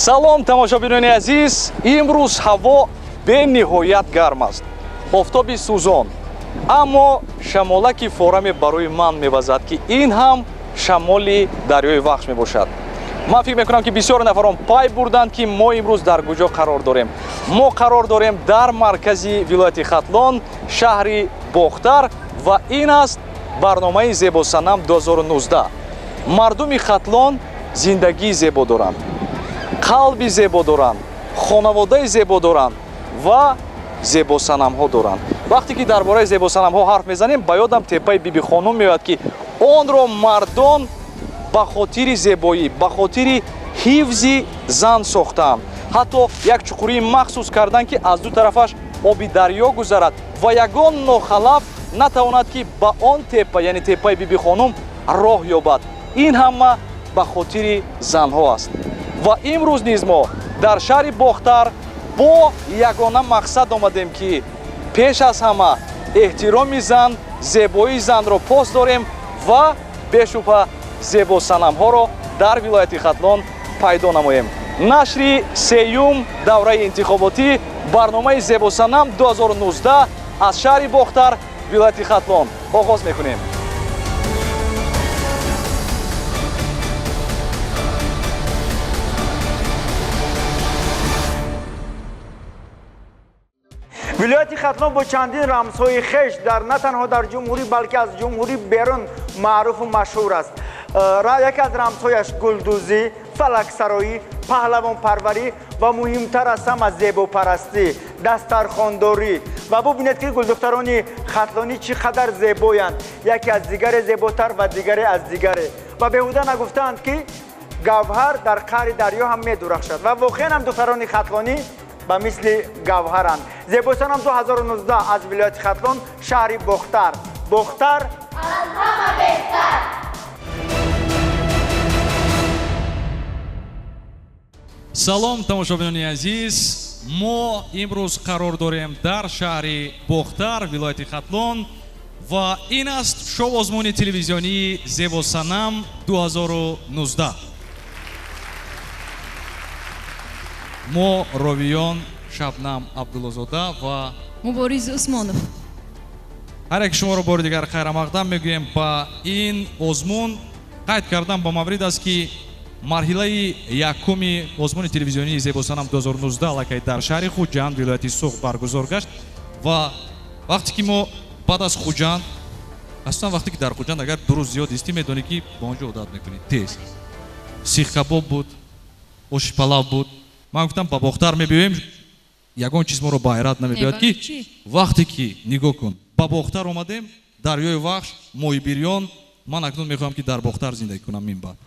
Салом, тамошобинони азиз. Имрӯз ҳаво бениҳоят гарм аст, офтоби сӯзон, аммо шамолаки фораме барои ман мевазад, ки ин ҳам шамоли дарёи Вахш мебошад. Ман фикр мекунам, ки бисёр нафарон пай бурданд, ки мо имрӯз дар куҷо қарор дорем. Мо қарор дорем дар маркази вилояти Хатлон, шаҳри Бохтар, ва ин аст барномаи Зебосанам 2019. Мардуми Хатлон зиндагии зебо доранд, қалби зебо доранд, хонаводаи зебо доранд ва зебосанамҳо доранд. Вақте ки дар бораи зебосанамҳо ҳарф мезанем, ба ёдам теппаи Бибихонум меояд, ки онро мардон ба хотири зебоӣ, ба хотири ҳифзи зан сохтаанд. Ҳатто як чуқурии махсус карданд, ки аз ду тарафаш оби дарё гузарад ва ягон нохалаф натавонад, ки ба он теппа, яъне теппаи Бибихонум, роҳ ёбад. Ин ҳама ба хотири занҳо аст. Ва имрӯз низ мо дар шаҳри Бохтар бо ягона мақсад омадем, ки пеш аз ҳама эҳтироми зан, зебоии занро пос дорем ва бешубҳа зебосанамҳоро дар вилояти Хатлон пайдо намоем. Нашри сеюм давраи интихоботӣ, барномаи Зебосанам 2019 аз шаҳри Бохтар, вилояти Хатлон оғоз мекунем. Вилояти Хатлон бо чандин рамзҳои хеш дар на танҳо дар ҷумҳурӣ, балки аз ҷумҳурӣ берун маъруфу машҳур аст. Яке аз рамзҳояш гулдӯзӣ, фалаксароӣ, паҳлавонпарварӣ ва муҳимтар аз ҳама зебопарастӣ, дастархондорӣ. Ва бубинед, ки гулдухтарони хатлонӣ чӣ қадар зебоянд, яке аз дигаре зеботар ва дигаре аз дигаре. Ва беҳуда нагуфтаанд, ки гавҳар дар қаъри дарё ҳам медурахшад, ва воқеан ҳам духтарони хатлонӣ ба мисли гавҳаранд. Зебосанам 2019 аз вилояти Хатлон, шаҳри Бохтар. Бохтар аз ҳама беҳтар. Салом, тамошобинони азиз. Мо имрӯз қарор дорем дар шаҳри Бохтар, вилояти Хатлон, ва ин аст шоу озмуни телевизионии Зебосанам 2019. Мо ровиён Шабнам Абдуллозода ва Мубориз Усмонов ҳар яки шуморо бори дигар хайрамақдам мегӯем ба ин озмун. Қайд кардам ба маврид аст, ки марҳилаи якуми озмуни телевизионии Зебосанам 2019 аллакай дар шаҳри Хуҷанд, вилояти Суғд баргузор гашт. Ва вақте ки мо баъд аз Хуҷанд, асосан вақте ки дар Хуҷанд агар ду рӯз зиёд истӣ, медонӣ, ки ба он ҷо одат мекунӣ тез. Сихкабоб буд, оши палав буд. Ман гуфтам, ба Бохтар мебиёем, ягон чиз моро ба ҳайрат намебиёяд, ки вақте ки нигоҳ кун, ба Бохтар омадем, дарёи Вахш, моҳи бирён. Ман акнун мехоҳам, ки дар Бохтар зиндагӣ кунам. Минбаъд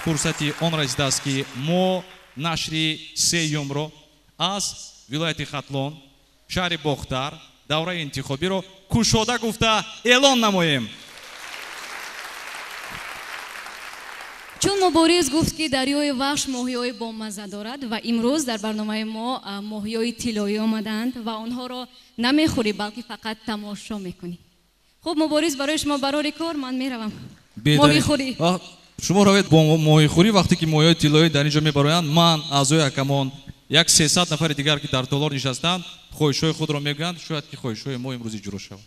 фурсати он расидааст, ки мо нашри сеюмро аз вилояти Хатлон, шаҳри Бохтар, давраи интихобиро кушода гуфта эълон намоем. Чун Мубориз гуфт, ки дарёи Вахш моҳиҳои бомазза дорад, ва имрӯз дар барномаи мо моҳиҳои тиллоӣ омадаанд ва онҳоро намехӯрӣ, балки фақат тамошо мекунӣ. Хуб, Мубориз, барои шумо барори кор, ман меравам моҳихӯрӣ. Шумо равед бо моҳихӯрӣ. Вақте ки моҳиҳои тиллоӣ дар ин ҷо мебароянд, ман, аъзои ҳакамон, як 300 нафари дигар, ки дар толор нишастанд, хоҳишҳои худро мегӯянд. Шояд ки хоҳишҳои мо имрӯз иҷро шавад.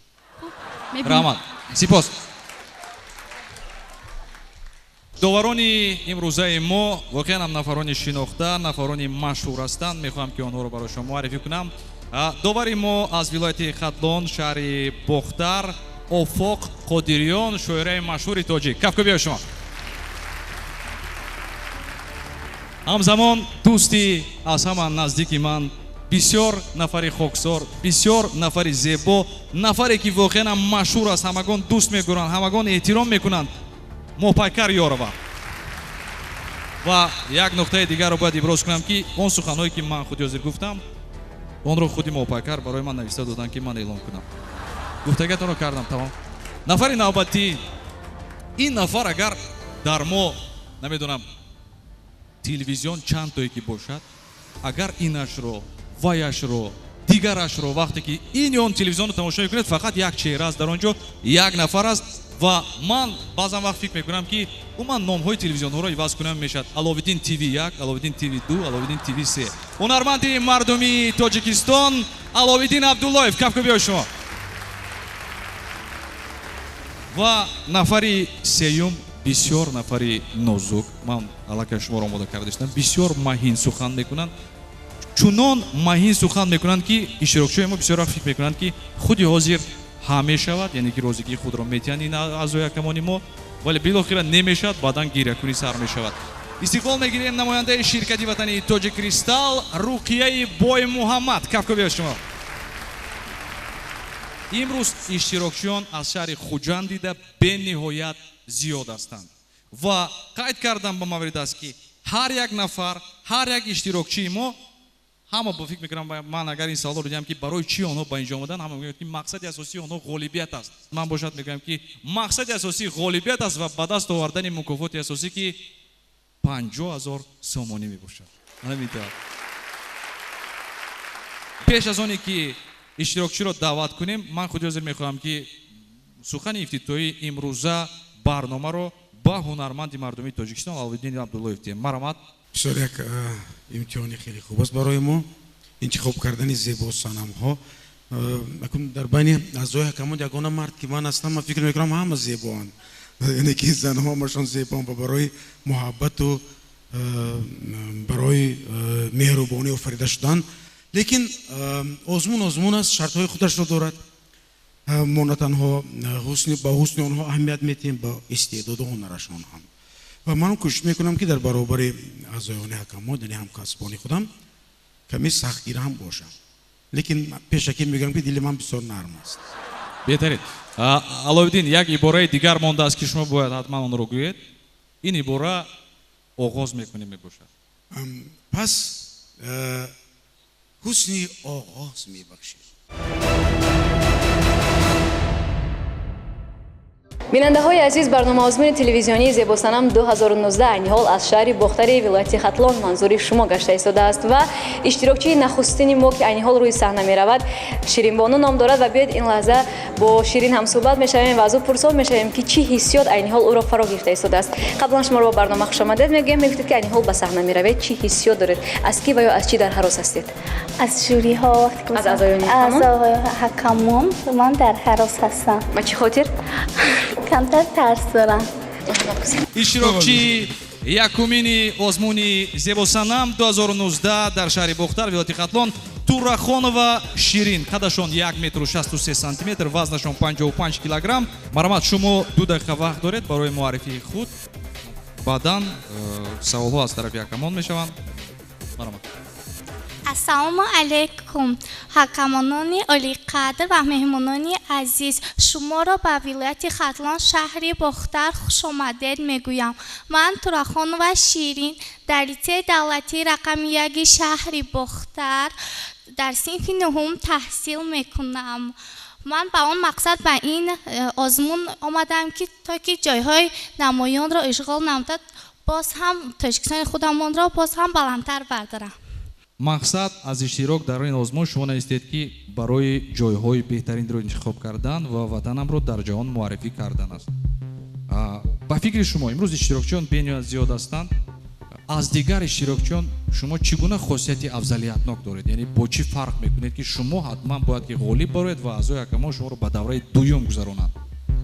Раҳмат, сипос. Доварони имрӯзаи мо воқеан ҳам нафарони шинохта, нафарони машҳур ҳастанд. Мехоҳам, ки онҳоро барои шумо муаррифӣ кунам. Довари мо аз вилояти Хатлон, шаҳри Бохтар, Офоқ Қодириён, шоираи машҳури тоҷик. Кафкӯбиҳои шумо. Ҳамзамон дӯсти аз ҳама наздики ман, бисёр нафари хоксор, бисёр нафари зебо, нафаре ки воқеан ҳам машҳур аст, ҳамагон дӯст мегӯранд, ҳамагон эҳтиром мекунанд, Мопайкар Ёрова. Ва як нуқтаи дигарро бояд иброз кунам, ки он суханҳое, ки ман худи ҳозир гуфтам, онро худи Мопайкар барои ман нависта доданд, ки ман эълон кунам. Гуфтагиатонро кардам, тамом. Нафари навбатӣ. Ин нафар агар дар мо, намедонам, телевизион чанд тое ки бошад, агар инашро, ваяшро, дигарашро, вақте ки ин ё он телевизионро тамошо мекунед, фақат як чеҳра аст дар он ҷо, як нафар аст. Ва ман баъзан вақт фикр мекунам, ки умуман номҳои телевизионҳоро иваз кунам мешавад. Аловиддин ТВ 1, Аловиддин ТВ 2, Аловиддин ТВ 3. Ҳунарманди мардумии Тоҷикистон Аловиддин Абдуллоев, кафкӯбиҳои шумо. Ва нафари сеюм бисёр нафари нозук, ман аллакай шуморо омода карда истам, бисёр маҳин сухан мекунанд. Чунон маҳин сухан мекунанд, ки иштирокчиҳои мо бисёр вақт фикр мекунанд, ки худи ҳозир ҳа мешавад, яъне ки розигии худро метиҳанд ин аъзои ҳакамони мо, вале билохира немешавад, баъдан гирякунӣ сар мешавад. Истиқбол мегирем намояндаи ширкати ватании Тоҷиккристал Руқияи Боймуҳаммад. Кафкӯбиҳои шумо. Имрӯз иштирокчиён аз шаҳри Хуҷанд дида бениҳоят зиёд ҳастанд. Ва қайд кардам ба маврид аст, ки ҳар як нафар, ҳар як иштирокчии мо ҳама бо фикр мекунам, ман агар ин саволро диҳам, ки барои чӣ онҳо ба инҷо омаданд, ҳама мегӯянд, ки мақсади асосии онҳо ғолибият аст. Ман бошад мегӯям, ки мақсади асосӣ ғолибият аст ва ба даст овардани мукофоти асосӣ, ки 50 000 сомонӣ мебошад. Ҳамин тавр. Пеш аз оне ки иштирокчиро даъват кунем, ман худи ҳозир мехоҳам, ки сухани ифтитоҳии имрӯза барномаро ба ҳунарманди мардумии Тоҷикистон Аловиддин Абдуллоев диҳем. Марҳамат. Бисёр як имтиҳони хеле хуб аст барои мо интихоб кардани зебо санамҳо. Дар байни аъзои ҳакамон ягона мард ки ман ҳастам, ман фикр мекунам ҳама зебоанд, яъне ки занҳо ҳамашон зебоанд ва барои муҳаббату барои меҳрубонӣ офарида шуданд. Лекин озмун озмун аст, шартҳои худашро дорад. Мо на танҳо ба ҳусни онҳо аҳамият медиҳем, ба истеъдоду ҳунарашон ҳам. Ва манам кӯшиш мекунам, ки дар баробари аъзоёни ҳакамон, яъне ҳамкасбони худам, каме сахтгир ҳам бошам. Лекин пешакӣ мегӯям, ки дили ман бисёр нарм аст. Беҳтарин. Аловиддин, як ибораи дигар мондааст, ки шумо бояд ҳатман онро гӯед. Ин ибора оғоз мекунем мебошад. Пас ҳусни оғоз мебахшед. Бинандаҳои азиз, барнома озмуни телевизионии Зебосанам 2019 айни ҳол аз шаҳри Бохтари вилояти Хатлон манзури шумо гашта истодааст ва иштирокчии нахустини мо, ки айни ҳол рӯи саҳна меравад, Ширинбону ном дорад. Ва биёед ин лаҳза бо Ширин ҳамсӯҳбат мешавем ва аз ӯ пурсон мешавем, ки чӣ ҳиссиёт айни ҳол ӯро фаро гирифта истодааст. Қаблан шуморо ба барнома хушомадед мегӯем. Мегуфтед, ки айни ҳол ба саҳна меравед, чӣ ҳиссиёт доред? Аз кӣ ва ё аз чӣ дар ҳарос ҳастед? Аз жюриҳо, аз аъзоёни ҳакамон ман дар ҳарос ҳастам. Ба чӣ хотир? Камтар тарс дорам. Иштирокчии якумини озмуни Зебосанам 2019 дар шаҳри Бохтар, вилояти Хатлон, Турахонова Ширин. Қадашон 1 метру 63 сантиметр, вазнашон 55 килограмм. Марҳамат, шумо 2 дақиқа вақт доред барои муаррифии худ. Баъдан саволҳо аз тарафи ҳакамон мешаванд. Марҳамат. Ассалому алайкум, ҳакамонони олиқадр ва меҳмонони азиз. Шуморо ба вилояти Хатлон, шаҳри Бохтар хушомадед мегӯям. Ман Турахонова Ширин дар литсеи давлатии рақами 1 шаҳри Бохтар дар синфи 9 таҳсил мекунам. Ман ба он мақсад ба ин озмун омадам, ки то ки ҷойҳои намоёнро ишғол намуда, боз ҳам Тоҷикистони худамонро боз ҳам баландтар бардорам. Мақсад аз иштирок дар ин озмун шумо навистед, ки барои ҷойҳои беҳтаринро интихоб кардан ва ватанамро дар ҷаҳон муаррифӣ кардан аст. Ба фикри шумо имрӯз иштирокчиён бениҳоят зиёд ҳастанд. Аз дигар иштирокчиён шумо чӣ гуна хосияти афзалиятнок доред? Яъне бо чӣ фарқ мекунед, ки шумо ҳатман бояд ки ғолиб бароед ва аъзои ҳакамон шуморо ба давраи дуюм гузаронанд?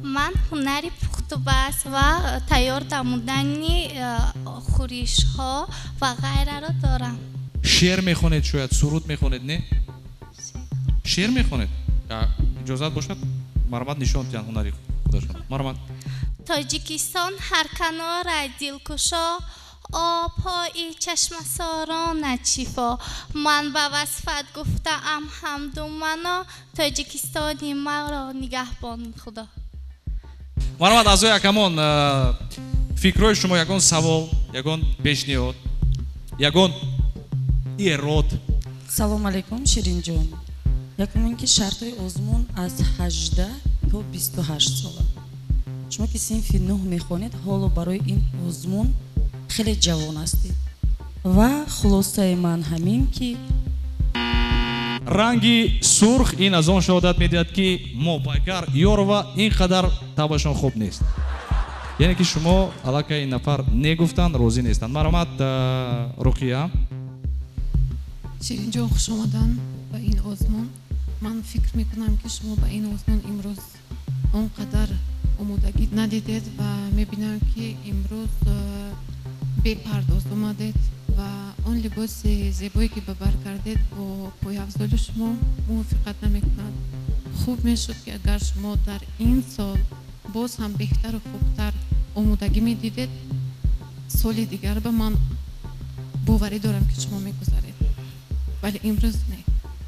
Ман ҳунари пухтупаз ва тайёр намудани хӯришҳо ва ғайраро дорам. Шеър мехонед, шояд суруд мехонед, не? Шеър мехонед? Иҷозат бошад, марҳамат нишон диҳанд ҳунари худашон. Марҳамат. Тоҷикистон ҳар канора дилкушо, обҳои чашмасоронат шифо. Ман ба васфат гуфтаам ҳамду мано, Тоҷикистони маро нигаҳбон Худо. Марҳамат, аъзои ҳакамон, фикрҳои шумо, ягон савол, ягон пешниҳод, ягон эрод? Салом алейкум, Ширинҷон. Якум ин ки шартҳои озмун аз 18 то 28 сола. Шумо ки синфи 9 мехонед, ҳоло барои ин озмун хеле ҷавон ҳастед. Ва хулосаи ман ҳамин ки Ранги сурх ин аз он шаҳодат медиҳад, ки Мопайкар Ёрова ин қадар табашон хуб нест. Яъне ки шумо аллакай ин нафар негуфтанд, розӣ нестанд. Марҳамат, Руқия. Ширинҷон, хуш омадан ба ин озмун. Ман фикр мекунам, ки шумо ба ин озмун имрӯз он қадар омодагӣ надидед ва мебинам, ки имрӯз бепардоз омадед ва он либоси зебое, ки ба бар кардед, бо пойафзоли шумо мувофиқат намекунад. Хуб мешуд, ки агар шумо дар ин сол боз ҳам беҳтару хубтар омодагӣ медидед, соли дигар ба ман боварӣ дорам, ки шумо мегузаред, вале имрӯз не,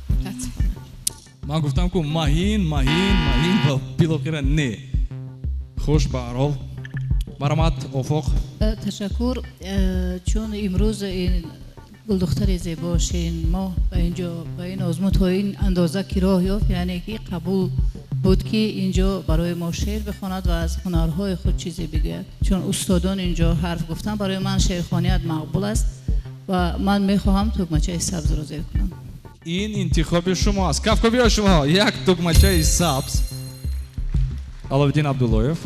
мутаассифона. Ман гуфтам ку маҳин, маҳин, маҳин ва билохира не. Хуш, ба ҳар ҳол, марҳамат, Офоқ. Ташаккур. Чун имрӯз ин гулдухтари зебо Ширинмоҳ ба инҷо, ба ин озмун то ин андоза ки роҳ ёфт, яъне ки қабул буд, ки инҷо барои мо шеър бихонад ва аз ҳунарҳои худ чизе бигӯяд. Чун устодон инҷо ҳарф гуфтан, барои ман шеърхоният мақбул аст ва ман мехоҳам тугмачаи сабзро зер кунам. Ин интихоби шумо аст. Кафкобиҳои шумо, як тугмачаи сабз. Аловиддин Абдуллоев.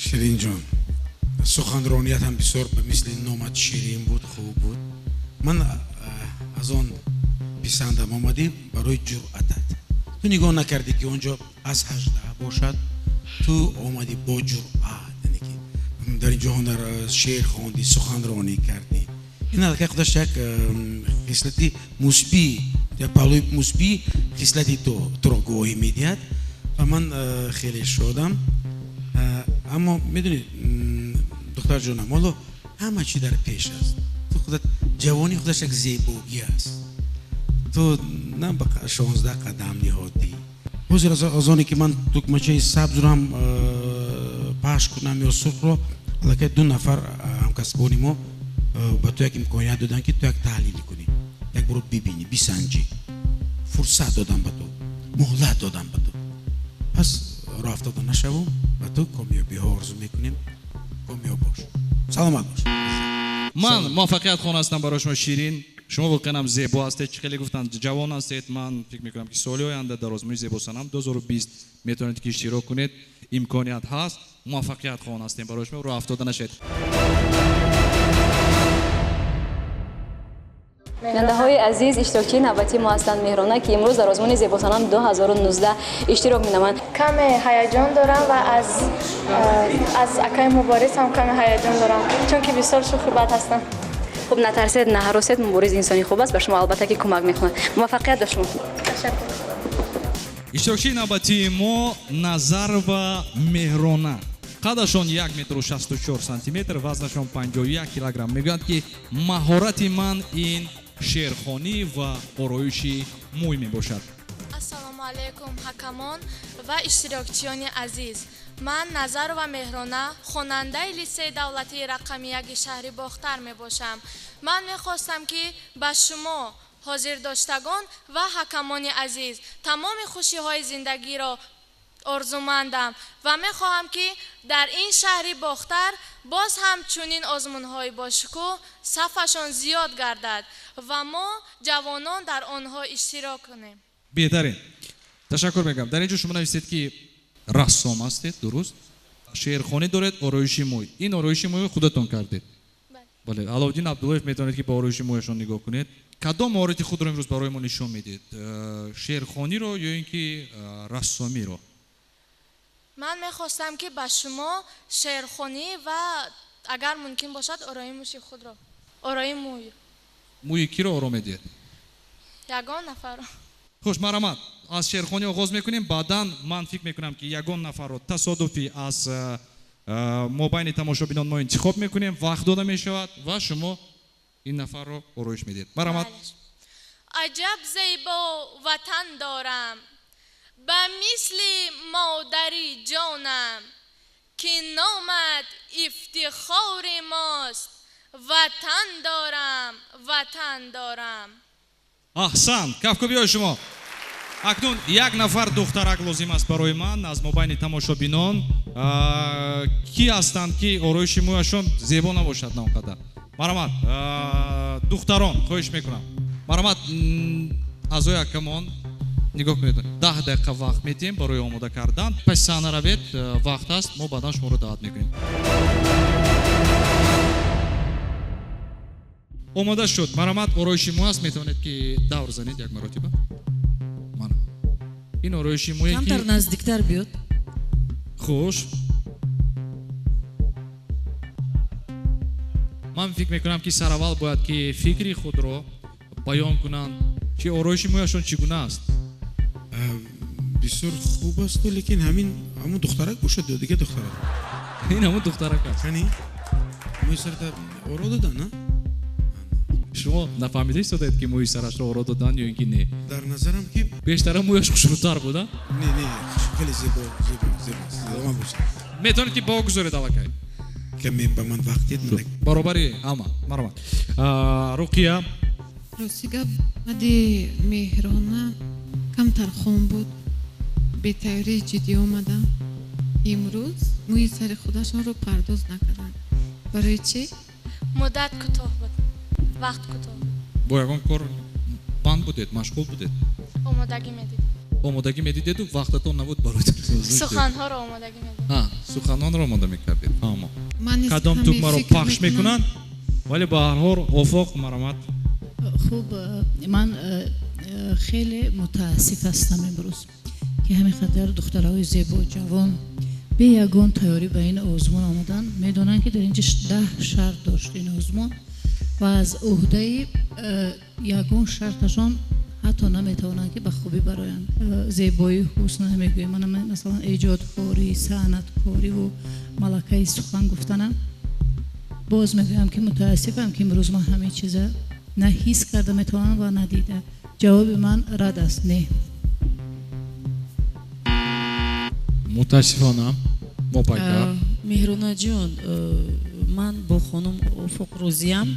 Ширинҷон, суханроният ҳам бисёр ба мисли номат ширин буд, хуб буд. Ман аз он писандам омадӣ барои ҷуръатат. Ту нигоҳ накардӣ, ки он ҷо аз 18 бошад, ту омадӣ бо ҷуръат, яъне ки дар ин ҷо ҳунар, шеър хондӣ, суханронӣ кардӣ. Ин аллакай худаш як хислати мусбӣ, як паҳлӯи мусбии хислати туро гувоҳӣ медиҳад ва ман хеле шодам. Аммо медонӣ, духтарҷонам, ҳоло ҳама чӣ дар пеш аст. Ту худат, ҷавонӣ худаш як зебогӣ аст. Ту на ба 16 қадам ниҳодӣ. Ҳозир аз оне ки ман тугмачаи сабзро ҳам пахш кунам ё сурхро, аллакай ду нафар ҳамкасбони мо ба ту як имконият доданд, ки ту як таҳлил кунӣ, як боро бибинӣ, бисанҷӣ. Фурсат додам ба ту, муҳлат додам ба ту. Пас роҳ афтода нашаву, ба ту комёбиҳо орзу мекунем. Комёб бош, саломат бош. Ман муваффақият хоҳон ҳастам барои шумо, Ширин. Шумо воқеан ҳам зебо ҳастед, чӣ хеле гуфтанд, ҷавон ҳастед. Ман фикр мекунам, ки соли оянда дар озмуни Зебосанам 2020 метавонед, ки иштирок кунед, имконият ҳаст. Муваффақият хоҳон ҳастем барои шумо, роҳ афтода нашавед. Бинандаҳои азиз, иштирокчии навбатии мо ҳастанд Меҳрона, ки имрӯз дар озмуни Зебосанам 2019 иштирок менамоянд. Каме ҳаяҷон дорам ва аз акаи Мубориз ҳам каме ҳаяҷон дорам, чунки бисёр шӯхи бад ҳастам. Хуб, натарсед, наҳаросед, Мубориз инсони хуб аст, ба шумо албатта ки кӯмак мекунад. Муваффақият ба шумо. Ташаккур. Иштирокчии навбатии мо Назарова Меҳрона. Қадашон як метру 64 сантиметр, вазнашон 51 килограмм. Мегӯянд, ки маҳорати ман ин шеърхонӣ ва ороиши мӯй мебошад. Ассалому алайкум, ҳакамон ва иштирокчиёни азиз. Ман Назарова Меҳрона, хонандаи литсейи давлатии рақами яки шаҳри Бохтар мебошам. Ман мехостам, ки ба шумо ҳозирдоштагон ва ҳакамони азиз тамоми хушиҳои зиндагиро орзумандам ва мехоҳам, ки дар ин шаҳри Бохтар боз ҳам чунин озмунҳои бошукӯҳ сафашон зиёд гардад ва мо ҷавонон дар онҳо иштирок кунем. Беҳтарин, ташаккур мегӯям. Дар ин ҷо шумо нависед, ки рассом ҳастед, дуруст? Шеърхонӣ доред, ороиши мӯй. Ин ороиши мӯй худатон кардед? Бале. Аловиддин Абдуллоев, метавонед, ки ба ороиши мӯяшон нигоҳ кунед. Кадом маҳорати худро имрӯз барои мо нишон медиҳед, шеърхониро ё ин ки рассомиро? Ман мехостам, ки ба шумо шеърхонӣ ва агар мумкин бошад, орои мӯши худро, орои мӯй. Мӯи киро оро медиҳед? Ягон нафарро. Хуш, марҳамат, аз шеърхонӣ оғоз мекунем. Баъдан ман фикр мекунам, ки ягон нафарро тасодуфӣ аз мобайни тамошобинон мо интихоб мекунем, вақт дода мешавад ва шумо ин нафарро ороиш медиҳед. Марҳамат. Аҷаб зебо ватан дорам, ба мисли модари ҷонам, ки номат ифтихори мост, ватан дорам, ватан дорам. Аҳсан, кафкӯбиҳои шумо. Акнун як нафар духтарак лозим аст барои ман аз мобайни тамошобинон. Ки ҳастанд, ки ороиши мӯяшон зебо набошад на он қадар? Марҳамат, духтарон, хоҳиш мекунам, марҳамат. Аъзои ҳакамон нигоҳ кунед, 10 дақиқа вақт медиҳем барои омода кардан. Пас саҳна равед, вақт аст, мо баъдан шуморо даъват мекунем. Омода шуд. Марҳамат, ороиши мӯ аст, метавонед ки давр занед як маротиба. Мана. Ин ороиши мӯе ки камтар наздиктар биёд. Хуш. Ман фикр мекунам ки сараввал бояд ки фикри худро баён кунанд. Чи ороиши мӯяшон чӣ гуна аст? Бисёр хуб аст, лекин ҳамин ҳамун духтарак бошад ё дигар духтарак? Ин ҳамун духтарак аст. Кани? Мӯи сарата оро додан, на? Шумо нафаҳмида истодаед ки мӯи сарашро оро додан ё ин ки не? Дар назарам ки бештара мӯяш хушрӯтар буда? Не, не, хеле зебо, зебо, зебо, зебо бошад. Метавонед ки бо гузоред аллакай. Каме ба ман вақт дед. Баробари ҳама, марҳамат. Руқия. Рости гап, баъди Меҳрона камтар хом буд, бетайёрии ҷиддӣ омадам. Имрӯз мӯи сари худашонро пардоз накарданд. Барои чӣ? Муддат кӯтоҳ буд, вақт кӯтоҳ буд. Бо ягон кор банд будед, машғул будед? Омодагӣ медидем. Омодагӣ медидеду вақтатон набуд барои суханҳоро омодагӣ медидем. Суханонро омода мекардед. Фаҳмо. Кадом тугмаро пахш мекунанд, вале ба ҳар ҳол Офоқ, марҳамат. Хуб, ман хеле мутаассиф ҳастам имрӯз ки ҳамин қадар духтараҳои зебо, ҷавон бе ягон тайёрӣ ба ин озмун омаданд. Медонанд ки дар инҷа 10 шарт дошт ин озмун ва аз ӯҳдаи ягон шарташон ҳатто наметавонанд ки ба хубӣ бароянд. Зебоӣ, ҳусн намегӯем. Ман масалан эҷодкорӣ, санъаткориву малакаи сухан гуфтанам. Боз мегӯям ки мутаассифам ки имрӯз ман ҳамин чиза на ҳис карда метавонам ва на дида. Ҷавоби ман рад аст, не. Мутаассифона мо пайкар. Меҳрунаҷон, ман бо хонум Офоқ розиям.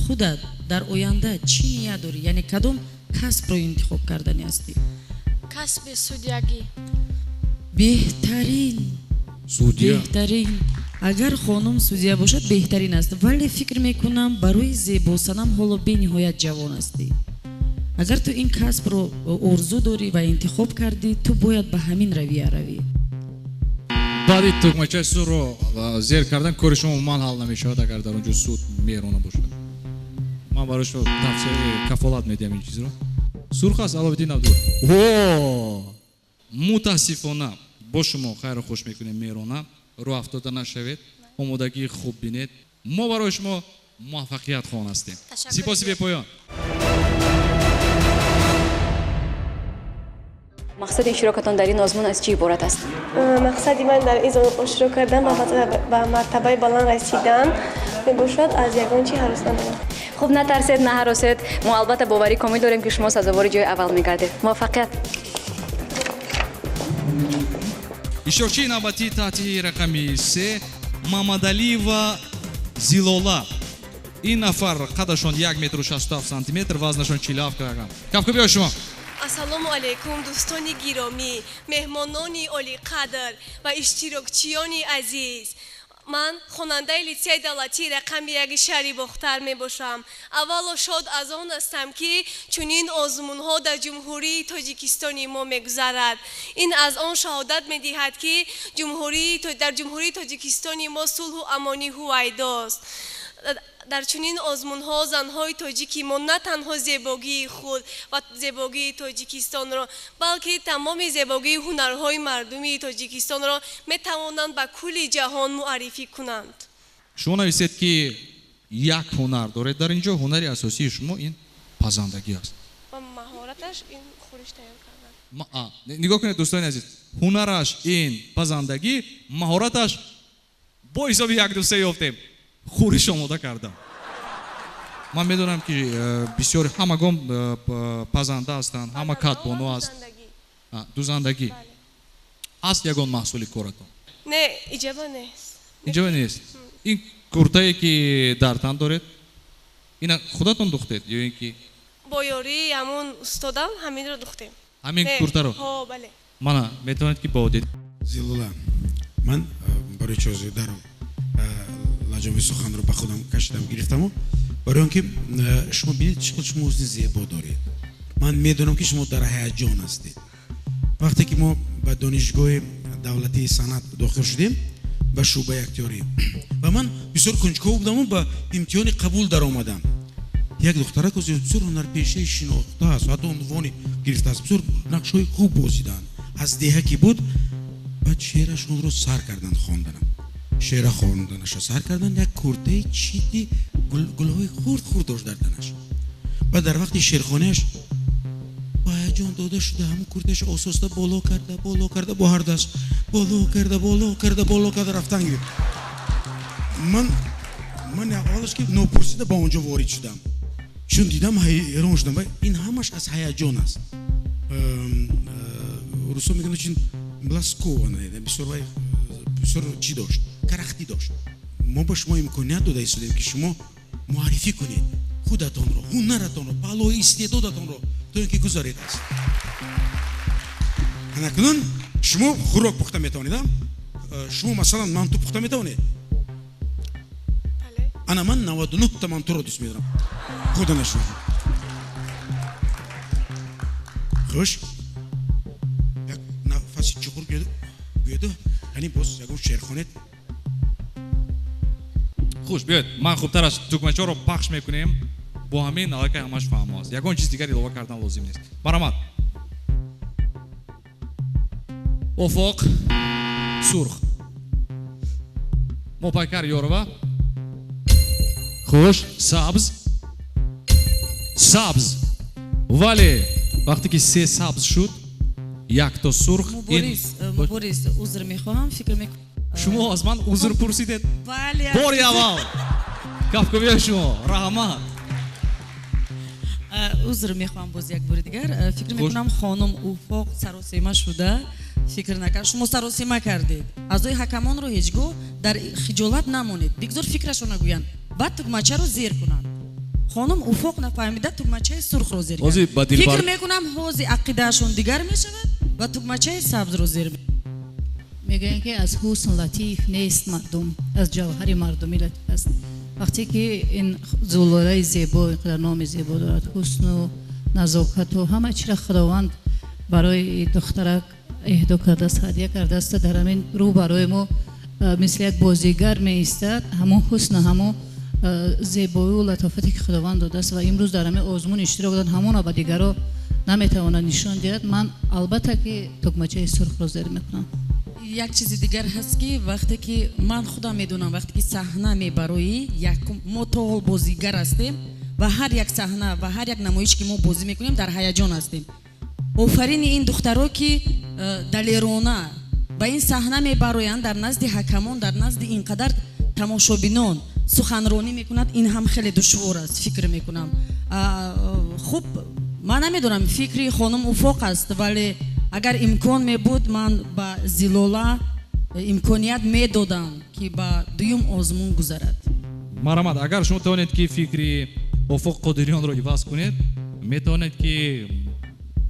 Худат дар оянда чӣ ният дорӣ? Яъне кадом касбро интихоб кардани ҳастӣ? Касби судягӣ. Беҳтарин. Судя. Беҳтарин. Агар хонум судя бошад, беҳтарин аст. Вале фикр мекунам барои зебосанам ҳоло бениҳоят ҷавон ҳастӣ. Агар ту ин касбро орзу дорӣ ва интихоб кардӣ, ту бояд ба ҳамин равия равӣ. Баъди тугмачаи сурро зер кардан кори шумо умуман ҳал намешавад, агар дар он ҷо суд меҳрона бошад. Ман барои шумо тавсия кафолат медиҳам ин чизро. Сурх аст, Аловиддин Абдул. Мутаассифона бо шумо хайру хуш мекунем, Меҳрона. Рӯ афтода нашавед, омодагии хуб бинед. Мо барои шумо муваффақият хоҳон ҳастем. Сипоси бепоён. Мақсади иштирокатон дар ин озмун аз чӣ иборат аст? Мақсади ман дар ин озмун иштирок кардан ба мартабаи баланд расидан мебошад, аз ягон чӣ ҳарос надорам. Хуб, натарсед, наҳаросед. Мо албатта боварӣ комил дорем ки шумо сазовори ҷои аввал мегардед. Муваффақият. Иштирокчии навбатии таҳти рақами 3 Мамадалиева Зилола. Ин нафар қадашон 1 метру 67 сантиметр, вазнашон 47 килограмм. Кафкӯбиҳои шумо. Ассалому алайкум, дӯстони гиромӣ, меҳмонони олиқадр ва иштирокчиёни азиз. Ман хонандаи литсейи давлатии рақами 1 шаҳри Бохтар мебошам. Аввало шод аз он ҳастам ки чунин озмунҳо дар Ҷумҳурии Тоҷикистони мо мегузарад. Ин аз он шаҳодат медиҳад ки дар Ҷумҳурии Тоҷикистони мо сулҳу амонӣ ҳувайдост. Дар чунин озмунҳо занҳои тоҷики мо на танҳо зебогии худ ва зебогии Тоҷикистонро, балки тамоми зебогии ҳунарҳои мардумии Тоҷикистонро метавонанд ба кулли ҷаҳон муаррифӣ кунанд. Шумо нависед ки як ҳунар доред дар ин ҷо, ҳунари асосии шумо ин пазандагӣ аст. Ва маҳораташ ин хӯриш тайёр кардан. Нигоҳ кунед дӯстони азиз, ҳунараш ин пазандагӣ, маҳораташ бо ҳисоби 1 2 3 ёфтем. Хӯриш омода кардам. Ман медонам ки бисёр ҳамагон пазанда ҳастанд, ҳама кадбону аст. Дузандагӣ. Ҳаст ягон маҳсули коратон? Не, иҷоба нест. Иҷоба нест. Ин куртае ки дар тан доред, ина худатон духтед ё ин ки? Бо ёрии ҳамун устодам ҳаминро духтем. Ҳамин куртаро? Ҳо, бале. Мана, метавонед ки бо дид. Зилола, ман барои чози дарам лаҷоми суханро ба худам кашидам, гирифтаму барои он ки шумо бинед чӣ қадр шумо ҳусни зебо доред. Ман медонам, ки шумо дар ҳаяҷон ҳастед. Вақте ки мо ба Донишгоҳи давлатии санъат дохил шудем, ба шӯъбаи актёрӣ, ва ман бисёр кунҷков будаму ба имтиҳони қабул даромадам. Як духтарак бисёр ҳунарпешаи шинохта аст, ҳатто унвони гирифтааст, бисёр нақшҳои хуб бозиданд, аз деҳа ки буд. Баъд шеърашонро сар карданд хонданам, шеъра хонданаша сар карданд. Як куртаи чити гулҳои хурд хурд дошт дар танаш. Баъд дар вақти шеърхонияш ба ҳаяҷон дода шуда, ҳамун курташа ососта боло карда, боло карда, бо ҳар даст боло карда, боло карда, боло карда рафтан гирифт. Ман аввалаш ки нопурсида ба он ҷо ворид шудам, чун дидам, ҳайрон шудам. Ин ҳамаш аз ҳаяҷон аст. Русо мегӯянд, очень была скованная, бисёр вай бисёр чӣ дошт, карахтӣ дошт. Мо ба шумо имконият дода истодем, ки шумо муаррифӣ кунед худатонро, ҳунаратонро, паҳлӯи истеъдодатонро, то ин ки гузаред аст. Анакунун шумо хӯрок пухта метавонед? Шумо, масалан, манту пухта метавонед? Ана ман 99-та мантуро дӯст медорам худа нашуд. Хуш, як нафаси чуқур гӯеду, яъне боз ягон шеър хонед. Хуш, биёед, ман хубтар аз тугмачаро пахш мекунем. Бо ҳамин аллакай ҳамаш фаҳмо аст, ягон чиз дигар илова кардан лозим нест. Марҳамат. Офоқ сурх, Мопайкар Ёрова. Хуш, сабз, сабз. Вале вақте ки се сабз шуд, якто сурх. Мубориз, узр мехоҳам, фикр мекунам. Шумо аз ман узр пурсидед? Бале. Бори аввал кафкӯбии шумо, раҳмат. Узр мехоҳам боз як бори дигар. Фикр мекунам, хонум Уфоқ саросема шуда фикр накард. Шумо саросема кардед. Аъзои ҳакамонро ҳеҷ гоҳ дар хиҷолат намонед, бигзор фикрашона гӯянд, баъд тугмачаро зер кунанд. Хонум Уфоқ нафаҳмида тугмачаи сурхро зер кард. Фикр мекунам, ҳозир ақидаашон дигар мешавад ва тугмачаи сабзро зер. Мегӯянд, ки аз ҳусн латиф нест мардум, аз ҷавҳари мардумӣ латиф аст. Вақте ки ин зулолаи зебо инқадар номи зебо дорад, ҳусну назокату ҳама чиро Худованд барои духтарак эҳдо кардааст, ҳадия кардааст, дар ҳамин рӯ барои мо мисли як бозигар меистад. Ҳамон ҳусну, ҳамон зебоию латофате ки Худованд додааст ва имрӯз дар ҳамин озмун иштирок доданд, ҳамонро ба дигаро наметавонад нишон диҳад. Ман албатта ки тугмачаи сурхро зер мекунам. Як чизи дигар ҳаст, ки вақте ки ман худам медонам, вақте ки саҳна мебароӣ, якум мо то ҳол бозигар ҳастем ва ҳар як саҳна ва ҳар як намоиш, ки мо бозӣ мекунем, дар ҳаяҷон ҳастем. Офарини ин духтаро, ки далерона ба ин саҳна мебароянд, дар назди ҳакамон, дар назди ин қадар тамошобинон суханронӣ мекунад. Ин ҳам хеле душвор аст, фикр мекунам. Хуб, ман намедонам, фикри хонум Уфоқ аст, вале агар имкон мебуд, ман ба Зилола имконият медодам, ки ба дуюм озмун гузарад. Марҳамат, агар шумо тавонед, ки фикри Офоқ Қодириёнро иваз кунед, метавонед, ки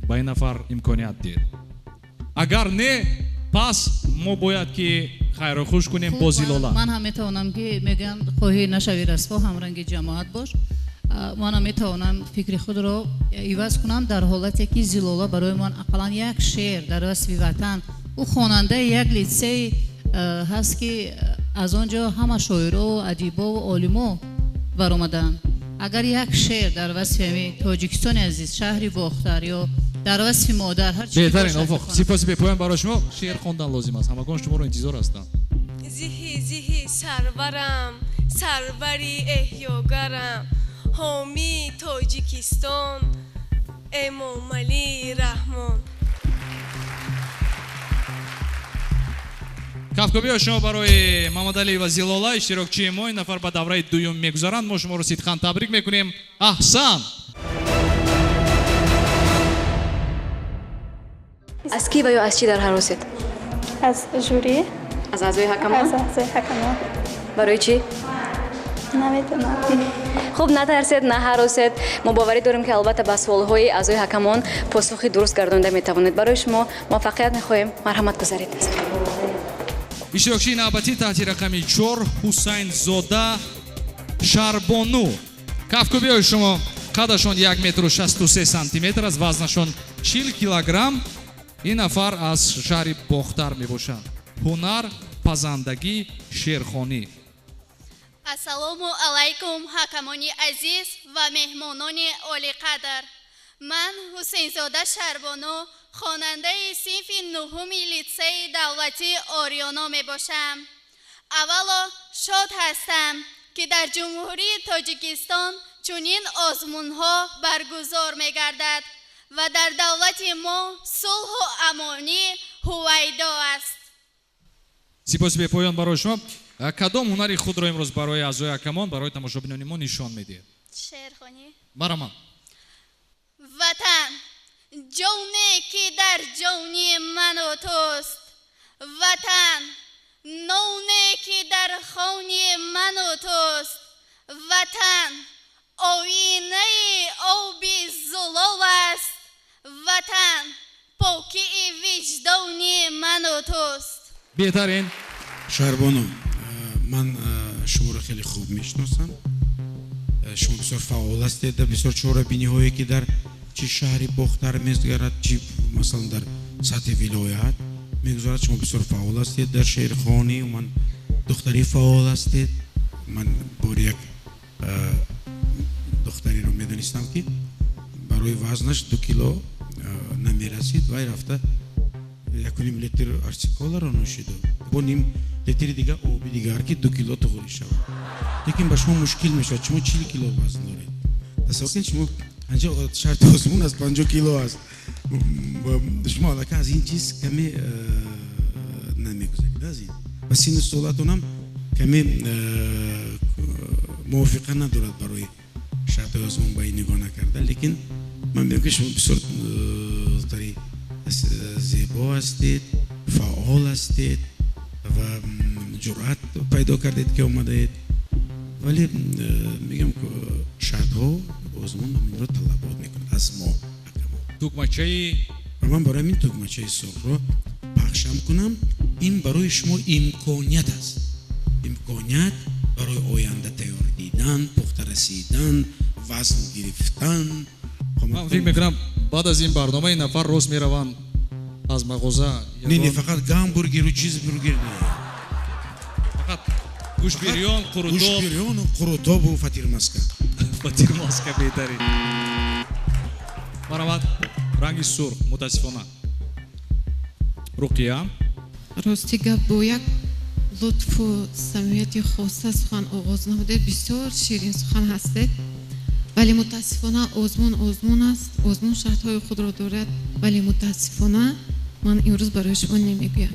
ба ин нафар имконият диҳед. Агар не, пас мо бояд ки хайру хуш кунем бо Зилола. Ман ҳам метавонам, ки мегӯям, хоҳӣ нашавӣ расво, ҳамранги ҷамоат бош. Манам метавонам фикри худро иваз кунам дар ҳолате ки Зилола барои ман ақаллан як шеър дар васфи ватан. Ӯ хонандаи як литсей ҳаст, ки аз он ҷо ҳама шоиро, адибову олимо баромаданд. Агар як шеър дар васфи ҳамин Тоҷикистони азиз, шаҳри Бохтар ё дар васфи модар, ҳар чизе. Беҳтарин, Офоқ, сипоси бепоён барои шумо. Шеър хондан лозим аст, ҳамагон шуморо интизор ҳастанд. Зиҳи зиҳи сарварам, сарвари эҳёгарам, ҳомии Тоҷикистон Эмомалӣ Раҳмон. Кафкӯбиҳо шумо барои Мамадалӣ ва Зилола, иштирокчии мо. Ин нафар ба давраи дуюм мегузаранд. Мо шуморо сидқан табрик мекунем. Аҳсан. Аз кӣ ва ё аз чӣ дар ҳаросед? Аз жюри. Аз аъзои ҳакамон? Аз аъзои ҳакамон. Барои чӣ? Наметавонам. Хуб, натарсед, наҳаросед. Мо боварӣ дорем, ки албатта ба суолҳои аъзои ҳакамон посухи дуруст гардонда метавонед. Барои шумо муваффақият мехоҳем. Марҳамат, гузаред. Иштирокчии навбатӣ таҳти рақами 4, Ҳусайнзода Шарбону. Кафкӯбиҳои шумо. Қадашон 1 метру 63 сантиметр аст, вазнашон 40 килограмм. Ин нафар аз шаҳри Бохтар мебошанд. Ҳунар, пазандагӣ, шеърхонӣ. Ассалому алайкум, ҳакамони азиз ва меҳмонони олиқадр. Ман Ҳусейнзода Шарбону, хонандаи синфи нуҳуми литсейи давлатии Ориёно мебошам. Аввало шод ҳастам, ки дар Ҷумҳурии Тоҷикистон чунин озмунҳо баргузор мегардад ва дар давлати мо сулҳу амонӣ ҳувайдо аст. Сипоси бепоён барои шумо. Кадом ҳунари худро имрӯз барои аъзои ҳакамон, барои тамошобинони мо нишон медиҳед? Шеърхонӣ. Барамон. Ватан ҷоне ки дар ҷони ману туст, ватан ноне ки дар хони ману туст, ватан оинаи оби зулол аст, ватан покии виҷдони ману туст. Беҳтарин. Шаҳрбону, ман шуморо хеле хуб мешиносам. Шумо бисёр фаъол ҳастед дар бисёр чорабиниҳое ки дар чи шаҳри Бохтар мегузарад, чи масалан дар сатҳи вилоят мегузарад. Шумо бисёр фаъол ҳастед дар шеърхонӣ, ман духтари фаъол ҳастед. Ман бори як духтариро медонистам, ки барои вазнаш 2 кило намерасид, вай рафта 1,5 литр арсиколаро нӯшиду бо ним литри дига оби дигар, ки 2 кило туғри шавад. Лекин ба шумо мушкил мешавад, шумо 40 кило вазн доред. Тасаввур кунед, шумо анҷо шарти озмун аз 50 кило аст. Шумо аллакай аз ин чиз каме намегузаред, аз ин. Ва синну солатонам каме мувофиқа надорад барои шарти озмун ба ин нигоҳ накарда. Лекин ман мегӯям, ки шумо бисёр духтари зебо ҳастед, фаъол ҳастед ва ҷуръат пайдо кардед, ки омадаед. Вале мегӯям, шартҳо озмун ҳаминро талабот мекунад аз мо. Тугмачаи ва ман барои ҳамин тугмачаи сурхро пахшам кунам. Ин барои шумо имконият аст, имконият барои оянда тайёр дидан, пухта расидан, вазн гирифтан. Ман фикр мекунам, баъд аз ин барнома ин нафар рост мераванд аз мағоза. Не, фақат гамбургеру чизбургер не, фақат гӯшбирён, қурутоб, гӯшбирёну қурутобу фатирмаска. Фатирмаска беҳтарин. Марҳамат, ранги сурх, мутаассифона. Руқия. Рости гап, бо як лутфу самимияти хоса сухан оғоз намудед, бисёр ширин сухан ҳастед, вале мутаассифона озмун озмун аст, озмун шартҳои худро дорад, вале мутаассифона ман имрӯз барои шумо намегӯям.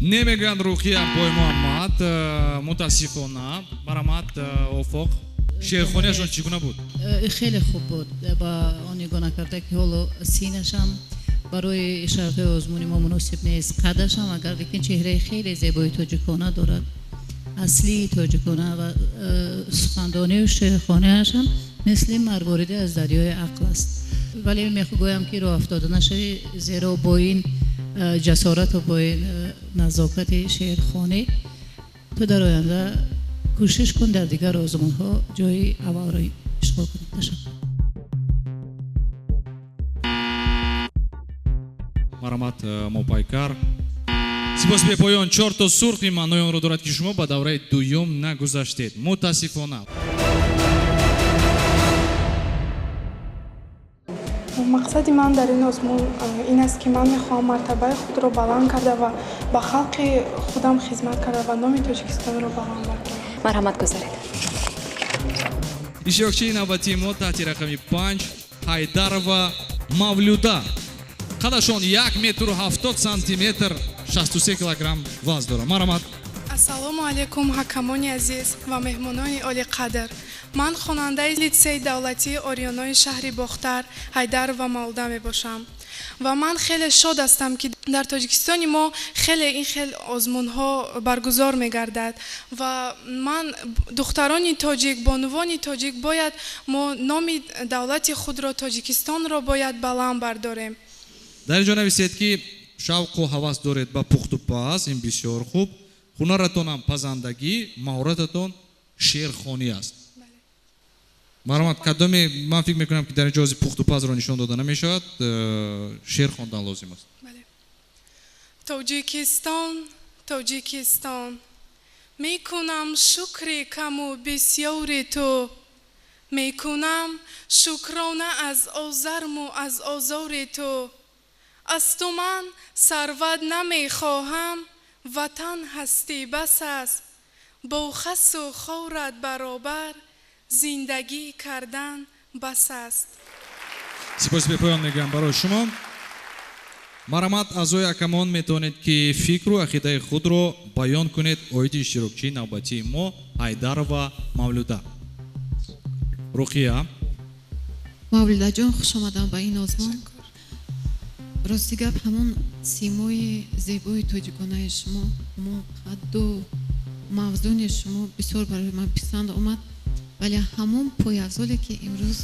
Намегӯянд Руқия бой Муҳаммад, мутаассифона. Марҳамат, Офоқ. Шеърхониашон чӣ гуна буд? Хеле хуб буд. Ба он нигоҳ накарда, ки ҳоло синашам барои шартҳои озмуни мо муносиб нест, қадашам агар, лекин чеҳраи хеле зебои тоҷикона дорад, аслии тоҷикона, ва сухандонию шеърхониашам мисли марвориде аз дарёи ақл аст. Вале мегӯям, ки роҳ афтода нашавӣ, зеро бо ин ҷасорату бо ин назокати шеърхонӣ ту дар оянда кӯшиш кун дар дигар озмунҳо ҷои аввалро ишғол кунӣ. Ташаккур. Марҳамат, Мопайкар. Сипоси бепоён. 4 то сурх ин маънои онро дорад, ки шумо ба давраи дуюм нагузаштед, мутаассифона. Мақсади ман дар ин озмун ин аст, ки ман мехоҳам мартабаи худро баланд карда ва ба халқи худам хизмат карда ва номи Тоҷикистонро баланд бардорам. Марҳамат, гузаред. Иштирокчии навбатии мо таҳти рақами 5 Ҳайдарова Мавлюда. Қадашон 1 метру 70 сантиметр, 63 килограмм вазн дорад. Марҳамат. Ассалому алайкум, ҳакамони азиз ва меҳмонони олиқадр. Ман хонандаи литсейи давлатии Ориёнои шаҳри Бохтар Ҳайдарова Мавлуда мебошам. Ва ман хеле шод ҳастам, ки дар Тоҷикистони мо хеле ин хел озмунҳо баргузор мегардад ва ман духтарони тоҷик, бонувони тоҷик бояд мо номи давлати худро, Тоҷикистонро бояд баланд бардорем. Дар ин ҷо нависед, ки шавқу ҳавас доред ба пухтупаз, ин бисёр хуб. Ҳунаратонам пазандагӣ, маҳорататон шеърхонӣ аст. Марҳамат, кадоме ман фикр мекунам ки дар ин ҷо ҳозир пухтупазро нишон дода намешавад, шеър хондан лозим аст. Бале. Тоҷикистон, Тоҷикистон, мекунам шукри каму бисёри ту, мекунам шукрона аз озарму аз озори ту. Аз ту ман сарват намехоҳам, ватан ҳастӣ бас аст, бо хасу хорат баробар зиндагӣ кардан бас аст. Сипоси бепоён мегӯям барои шумо. Марҳамат, аъзои ҳакамон метавонед ки фикру ақидаи худро баён кунед оиди иштирокчии навбатии мо Ҳайдарова Мавлуда. Руқия. Мавлудаҷон, хуш омадам ба ин озмун. Рости гап, ҳамон симои зебои тоҷиконаи шумо, ҳамон қадду мавзуни шумо бисёр барои ман писанд омад, вале ҳамон пойафзоле ки имрӯз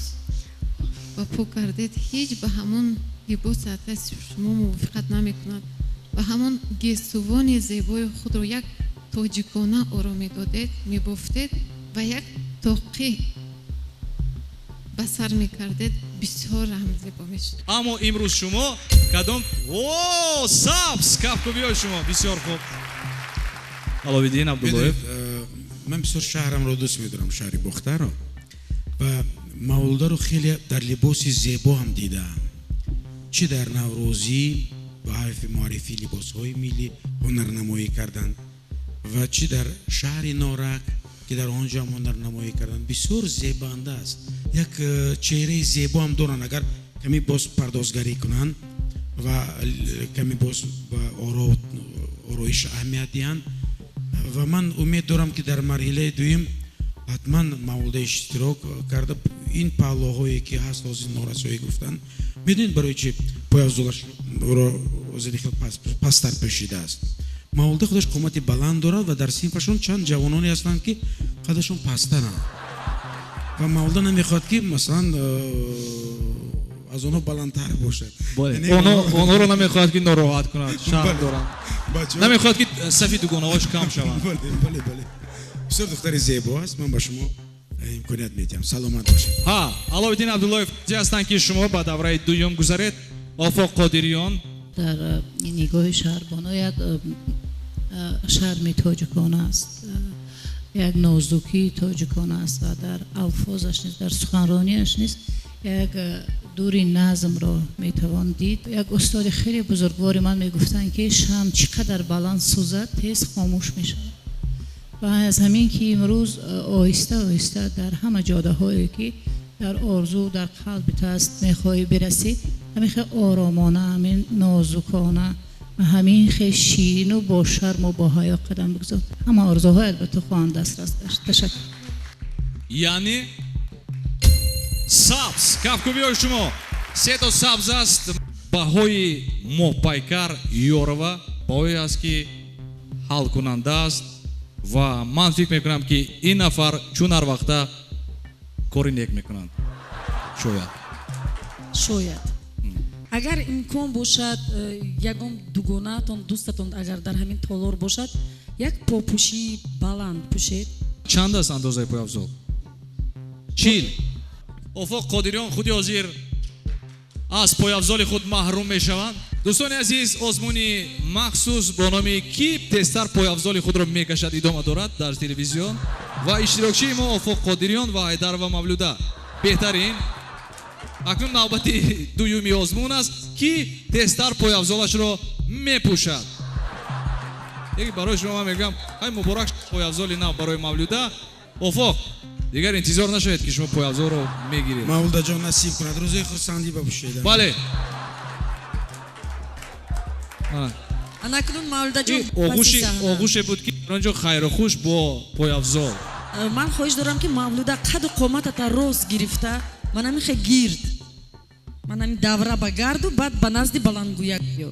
ба по кардед, ҳеҷ ба ҳамон либоси атласи шумо мувофиқат намекунад ва ҳамон гесувони зебои худро як тоҷикона оро медодед, мебофтед ва як тоқӣ ба сар мекардед, бисёр ҳам зебо мешуд. Аммо имрӯз шумо кадом? О, сабз! Кафкӯбиҳои шумо бисёр хуб. Аловиддин Абдуллоев. Ман бисёр шаҳрамро дӯст медорам, шаҳри Бохтарро, ва Мавлударо хеле дар либоси зебо ҳам дидаам. Чӣ дар Наврӯзӣ ба ҳайфи муаррифии либосҳои миллӣ ҳунарнамоӣ карданд ва чӣ дар шаҳри Норак ки дар он ҷо ҳам ҳунарнамоӣ карданд. Бисёр зебанда аст. Як чеҳраи зебо ҳам доранд, агар каме боз пардозгарӣ кунанд ва каме боз ба ороиш аҳамият диҳанд. Ва ман умед дорам ки дар марҳилаи дуюм ҳатман Мавлуда иштирок карда ин паҳлӯҳое ки ҳаст ҳозир норасоӣ гуфтанд. Медонед барои чи пойафзолашро ҳозир хел пасттар пӯшидааст? Мавлуда худаш қомати баланд дорад ва дар синфашон чанд ҷавононе ҳастанд ки қадашон пасттаранд ва Мавлуда намехоҳад ки масалан аз онҳо баландтар бошад. Онҳоро намехоҳад ки нороҳат кунад, шарм доранд. Намехоҳад ки сафи дугонаҳош кам шаванд. Бале, бале. Бисёр духтари зебо аст. Ман ба шумо имконият медиҳам. Саломат бошед. Ҳа, Аловиддин Абдуллоев ҳастанд ки шумо ба давраи дуюм гузаред. Офоқ Қодириён. Дар нигоҳи шаҳрбоно як шарми тоҷикона аст, як нозукии тоҷикона аст ва дар алфозаш низ, дар суханронияш низ як дури назмро метавон дид. Як устоди хеле бузургвори ман мегуфтанд ки шам чӣ қадар баланд сӯзад, тез хомӯш мешавад. Ва аз ҳамин ки имрӯз оҳиста оҳиста дар ҳама ҷодаҳое ки дар орзу, дар қалби ту аст мехоҳӣ бирасӣ, ҳамин хел оромона, ҳамин нозукона, ҳамин хел ширину бо шарму бо ҳаё қадам бигзор, ҳама орзуҳоят ба ту хоҳанд дастрас гашт. Ташаккур. Яъне сабз, кафкӯбиҳои шумо се то сабз аст. Баҳои Моҳпайкар Ёрова баҳое аст ки ҳалкунанда аст ва ман фикр мекунам ки ин нафар чун ҳар вақта кори нек мекунанд. Шояд. Шояд. Агар имкон бошад, ягон дугонаатон, дӯстатон агар дар ҳамин толор бошад, як попӯшии баланд пӯшед. Чанд аст андозаи пойафзол? 40. Офоқ Қодириён худи ҳозир аз пойафзоли худ маҳрум мешаванд. Дӯстони азиз, озмуни махсус бо номи ки тезтар пойафзоли худро мекашад идома дорад дар телевизион ва иштирокчии мо Офоқ Қодириён ва Ҳайдарова Мавлуда. Беҳтарин. Акнун навбати дуюми озмун аст, ки тезтар пойафзолашро мепӯшад. Яке барои шумо ман мегӯям, ҳай муборак пойафзоли нав барои Мавлуда. Офоқ, дигар интизор нашавед ки шумо пойафзолро мегиред. Мавлудаҷон насиб кунад, рӯзои хурсандӣ бапӯшед. Бале. Анакнун Мавлудаҷон оғӯше буд ки он ҷо хайру хуш бо пойафзол. Ман хоҳиш дорам ки Мавлуда қаду қоматата рост гирифта, ман ҳамин хе гирд, ман ҳамин давра ба гарду, баъд ба назди баландгӯяк биё.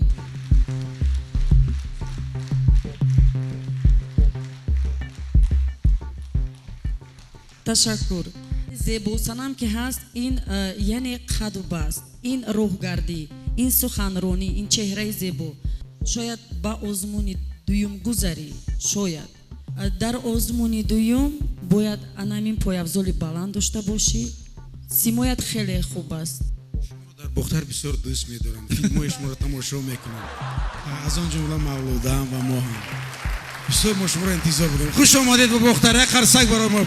Ташаккур. Зебосанам ки ҳаст ин яъне қаду баст, ин роҳгардӣ, ин суханронӣ, ин чеҳраи зебо. Шояд ба озмуни дуюм гузарӣ, шояд. Дар озмуни дуюм бояд анамин пойафзоли баланд дошта бошӣ. Симоят хеле хуб аст. Шуморо дар Бохтар бисёр дӯст медорам. Филмҳои шуморо тамошо мекунам. Аз он ҷумла Мавлудаам ва мо ҳам. Бисёр мо шуморо интизор будем. Хуш омадед ба Бохтар. Як қарсак барои мо.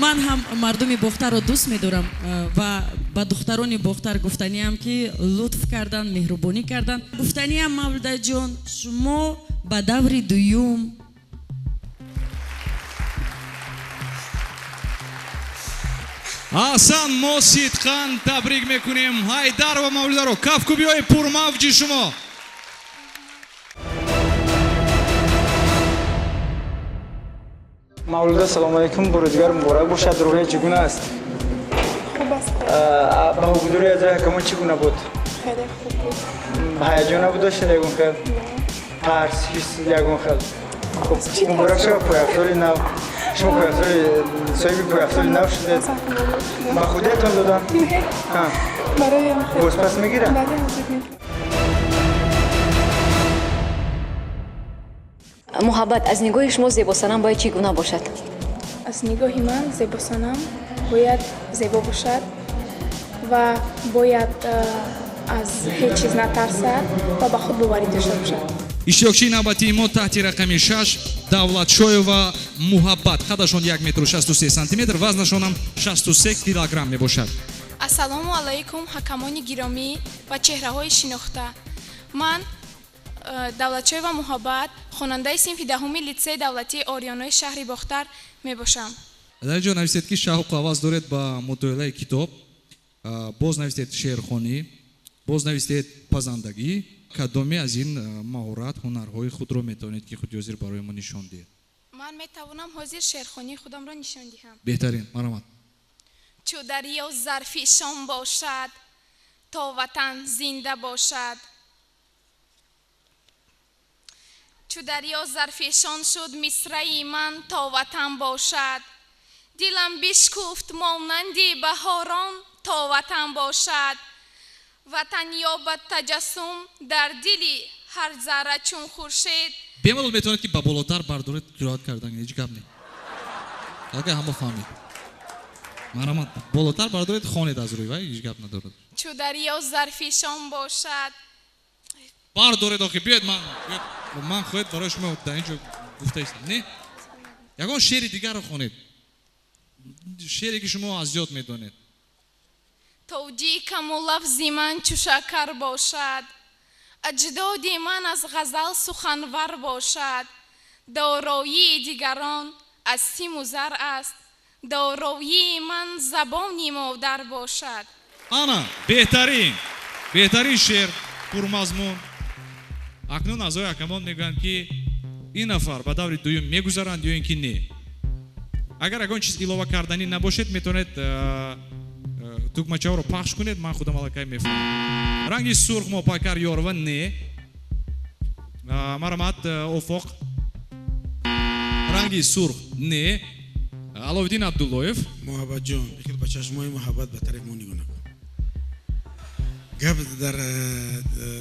Ман ҳам мардуми Бохтарро дӯст медорам ва ба духтарони Бохтар гуфтаниам, ки лутф кардан, меҳрубонӣ кардан. Гуфтаниам, Мавлудаҷон, шумо ба даври дуюм. Ҳасан, мо сидқан табрик мекунем Ҳайдар ва Мавлударо. Кафкӯбиҳои пурмавҷи шумо. Мавлуда, салому алайкум, бори дигар муборак бошад. Рӯҳия чӣ гуна аст? Хуб аст. Баҳогузории аъзои ҳакамон чӣ гуна буд? Хеле хуб буд. Ҳаяҷон набуд доштед ягон хел? Тарс, ҳис ягон хел? Хуб, муборак шавад пойафзоли нав. Шумо соҳиби пойафзоли нав шудед. Ба худиятон доданд? Бозпас мегиранд? Бале, ҳозир мегирам. Муҳаббат, аз нигоҳи шумо зебосанам бояд чӣ гуна бошад? Аз нигоҳи ман зебосанам бояд зебо бошад ва бояд аз ҳеҷ чиз натарсад ва ба худ боварӣ дошта бошад. Иштирокчии навбатии мо таҳти рақами 6 Давлатшоева Муҳаббат. Қадашон 1 метру 63 сантиметр, вазнашонам 63 килограмм мебошад. Ассалому алайкум, ҳакамони гиромӣ ва чеҳраҳои шинохта. Ман Давлатшоева Муҳаббат, хонандаи синфи 10 литсеи давлатии Ориёнои шаҳри Бохтар мебошам. Дар ин ҷо нависед, ки шавқу ҳавас доред ба мутолиаи китоб, боз нависед шеърхонӣ, боз нависед пазандагӣ. Кадоме аз ин маҳорат, ҳунарҳои худро метавонед, ки худи ҳозир барои мо нишон диҳед? Ман метавонам ҳозир шеърхонии худамро нишон диҳам. Беҳтарин, марҳамат. Чу дарё зарфи шом бошад, то ватан зинда бошад. Чу дарё зарфишон шуд мисраи ман, то ватан бошад. Дилам бишкуфт монанди баҳорон, то ватан бошад. Ватан ёбад таҷассум дар дили ҳар зарра чун хуршед. Бемалол метавонед, ки ба болотар бардоред қироат кардан, ҳеҷ гап не. Аллакай ҳама фаҳмид. Марҳамат, болотар бардоред, хонед аз рӯи вай, ҳеҷ гап надорад. Чу дарё зарфишон бошад. Бардоред охи, биёед ман хоҳед барои шумо дар ин ҷо гуфта истам. Не? Ягон шеъри дигарро хонед. Шеъре, ки шумо аз ёд медонед. Тоҷикаму лафзи ман чу шакар бошад, аҷдоди ман аз ғазал суханвар бошад. Дороии дигарон аз симу зар аст, дороии ман забони модар бошад. Ана, беҳтарин, беҳтарин шеър, пурмазмун. Акнун аъзои ҳакамон мегӯянд, ки ин нафар ба даври дуюм мегузаранд ё ин ки не. Агар ягон чиз илова карданӣ набошед, метавонед тугмачаҳоро пахш кунед, ман худам аллакай мефаҳмам. Ранги сурх Мопайкар Ёрова не. Марҳамат, Офоқ. Ранги сурх не. Аловиддин Абдуллоев. Муҳаббатҷон, хел ба чашмои муҳаббат ба тарафи мо нигоҳ накун. Гап дар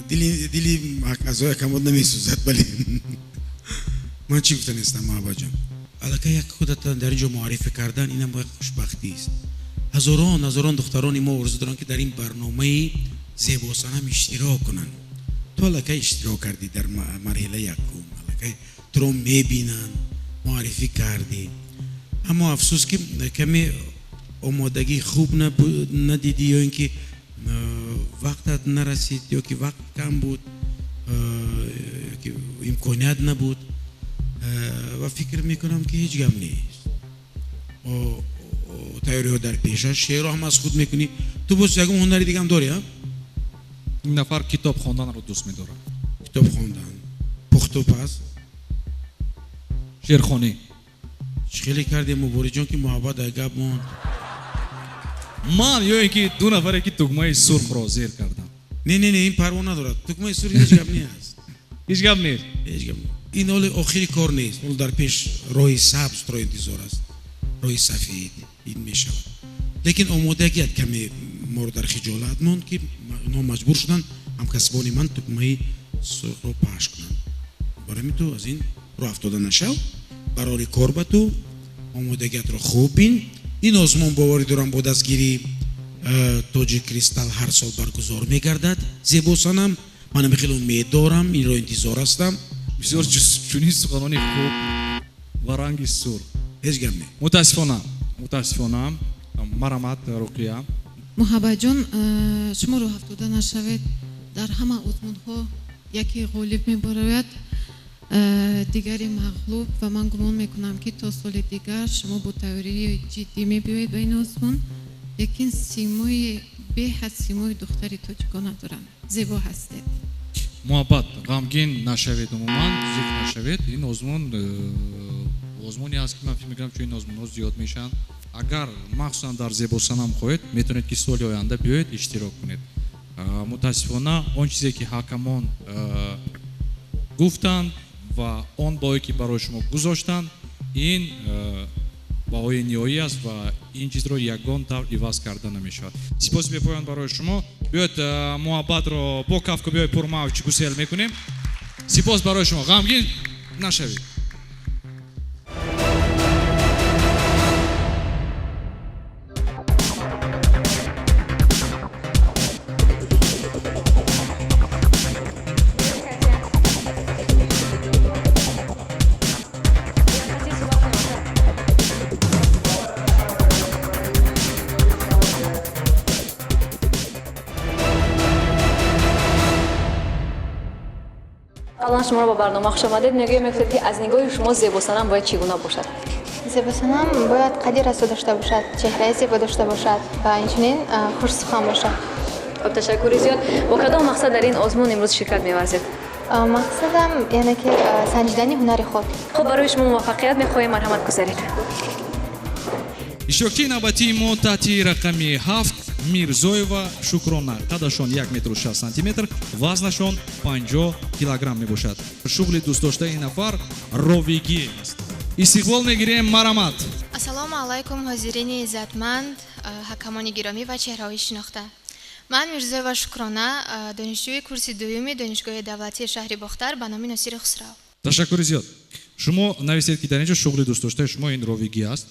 дили аъзои ҳакамон намесӯзад, бале. Ман чӣ гуфта нестам, Муҳаббатҷон? Аллакай як худатон дар ин ҷо муаррифӣ кардан, инам як хушбахтист. Ҳазорон ҳазорон духтарони мо орзу доранд, ки дар ин барномаи зебосанам иштирок кунанд. Ту аллакай иштирок кардӣ дар марҳилаи якум, аллакай туро мебинанд, муаррифӣ кардӣ. Аммо афсӯс, ки каме омодагии хуб надидӣ, ё ин ки вақтат нарасид, ё ки вақт кам буд, ё ки имконият набуд. Ва фикр мекунам, ки ҳеҷ гап нест. Тайёриҳо дар пеш аст, шеърро ҳам аз худ мекунӣ. Ту боз ягон ҳунари дигам дорӣ, а? Ин нафар китоб хонданро дӯст медорад. Китоб хондан, пухту паз, шеърхонӣ. Чӣ хеле кардем, Мубориҷон, ки муҳаббат дар гап монд. Ман ё ин ки ду нафаре, ки тугмаи сурхро зер кардам. Не, не, не, ин парво надорад. Тугмаи сурх ҳеҷ гап нест. Ҳеҷ гап нест. Ҳеҷ гап. Ин ҳоли охири кор нест. Ҳол дар пеш роҳи сабз туро интизор аст, роҳи сафед ин мешавад. Лекин омодагият каме моро дар хиҷолат монд, ки онҳо маҷбур шуданд ҳамкасбони ман тугмаи сурхро пахш кунанд. Барои ту аз ин роҳ афтода нашав, барори кор ба ту, омодагиятро хуб бин. Ин озмун боварӣ дорам бо дастгирии Тоҷик Кристал ҳар сол баргузор мегардад. Зебосанам, манам хеле умед дорам, инро интизор ҳастам. Бисёр чунин суханони хуб ва ранги сурх. Ҳеҷ гап не. Мутаассифона, мутаассифона, марамат Руқия. Муҳаббатҷон, шумо роҳ афтода нашавед. Дар ҳама озмунҳо яке ғолиб мебарояд, дигаре мағлуб, ва ман гумон мекунам, ки то соли дигар шумо бо тайёрии ҷиддӣ мебиёед ба ин озмун. Лекин симои беҳад симои духтари тоҷикона доранд. Зебо ҳастед. Муҳаббат, ғамгин нашавед, умуман зиқ нашавед. Ин озмун озмуне аст, ки ман фикр мекунам, чун ин озмунҳо зиёд мешаванд. Агар махсусан дар Зебосанам хоҳед, метавонед ки соли оянда биёед иштирок кунед. Мутаассифона, он чизе ки ҳакамон гуфтанд ва он баҳое ки барои шумо гузоштанд, ин баҳои ниҳоӣ аст ва ин чизро ягон тавр иваз карда намешавад. Сипоси бепоён барои шумо. Биёед муҳаббатро бо кафкӯбиҳои пурмавҷ гусел мекунем. Сипос барои шумо. Ғамгин нашавед. Қаблан шуморо ба барнома хуш омадед. Мегӯем, мегуфтед, ки аз нигоҳи шумо Зебосанам бояд чӣ гуна бошад? Зебосанам бояд қади расо дошта бошад, чеҳраи зебо дошта бошад ва инчунин хушсухан бошад. Хуб, ташаккури зиёд. Бо кадом мақсад дар ин озмун имрӯз ширкат меварзед? Мақсадам яъне ки санҷидани ҳунари худ. Хуб, барои шумо муваффақият мехоҳем. Марҳамат, гузаред. Иштирокчии навбатии мо таҳти рақами 7 Мирзоева Шукрона. Қадашон як метру шаст сантиметр, вазнашон 50 килограмм мебошад. Шуғли дӯстдоштаи ин нафар ровигӣ аст. Истиқбол мегирем, марамат. Ассалому алайкум, ҳозирини иззатманд, ҳакамони гиромӣ ва чеҳраҳои шинохта. Ман Мирзоева Шукрона, донишҷӯи курси дуюми Донишгоҳи давлатии шаҳри Бохтар ба номи Носири Хусрав. Ташаккури зиёд. Шумо нависед, ки дар инҷо шуғли дӯстдоштаи шумо ин ровигӣ аст.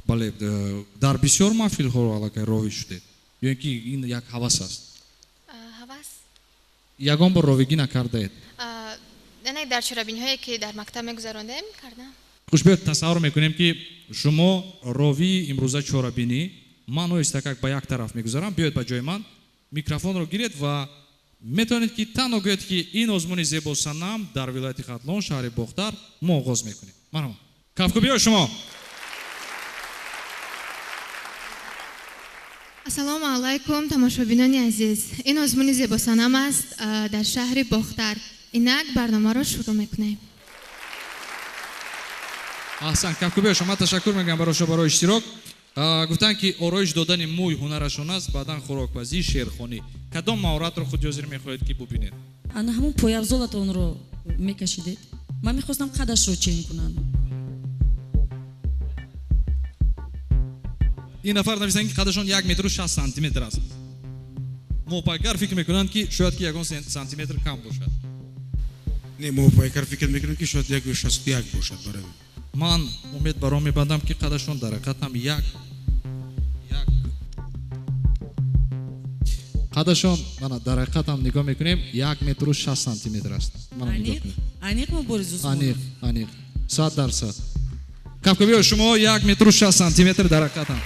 Бале, дар бисёр маҳфилҳо аллакай ровӣ шудед ё ин ки ин як ҳавас аст? Ҳавас. Ягон бор ровигӣ накардаед? Яъне дар чорабиниҳое ки дар мактаб мегузарондем, кардам. Хуш, биёед тасаввур мекунем, ки шумо ровии имрӯза чорабинӣ. Ман оҳистакак ба як тараф мегузарам, биёед ба ҷои ман, микрофонро гиред ва метавонед ки танҳо гӯед, ки ин озмуни Зебосанам дар вилояти Хатлон, шаҳри Бохтар мо оғоз мекунем. Марҳамат. Кафкӯбиҳои шумо. Ассалому алайкум, тамошобинони азиз. Ин озмуни Зебосанам аст дар шаҳри Бохтар. Инак барномаро шурӯъ мекунем. Аҳсан, кафкӯбиҳои шумо. Ман ташаккур мегӯям барои шумо барои иштирок. Гуфтанд, ки ороиш додани мӯй ҳунарашон аст, баъдан хӯрокпазӣ, шеърхонӣ. Кадом маҳоратро худи ҳозир мехоҳед ки бубинед? Ана ҳамон пойафзолатонро мекашидед. Ман мехостам қадашро чен кунам. Ин нафар нависанд, ки қадашон як метру шаст сантиметр аст. Мопайкар фикр мекунанд, ки шояд ки ягон сантиметр кам бошад. Не, мопайкар фикр мекунанд, ки шояд 1,61 бошад барои. Ман умед баром мебандам, ки қадашон дар ҳақиқат ҳам як қадашон, мана дар ҳақиқат ҳам нигоҳ мекунем, як метру шаст сантиметр аст. Мана нигоҳ кунед. Аниқ Мубориз Усмонов? Аниқ, аниқ. 100%. Кафкӯбиҳои шумо, як метру шаст сантиметр дар ҳақиқат ҳам.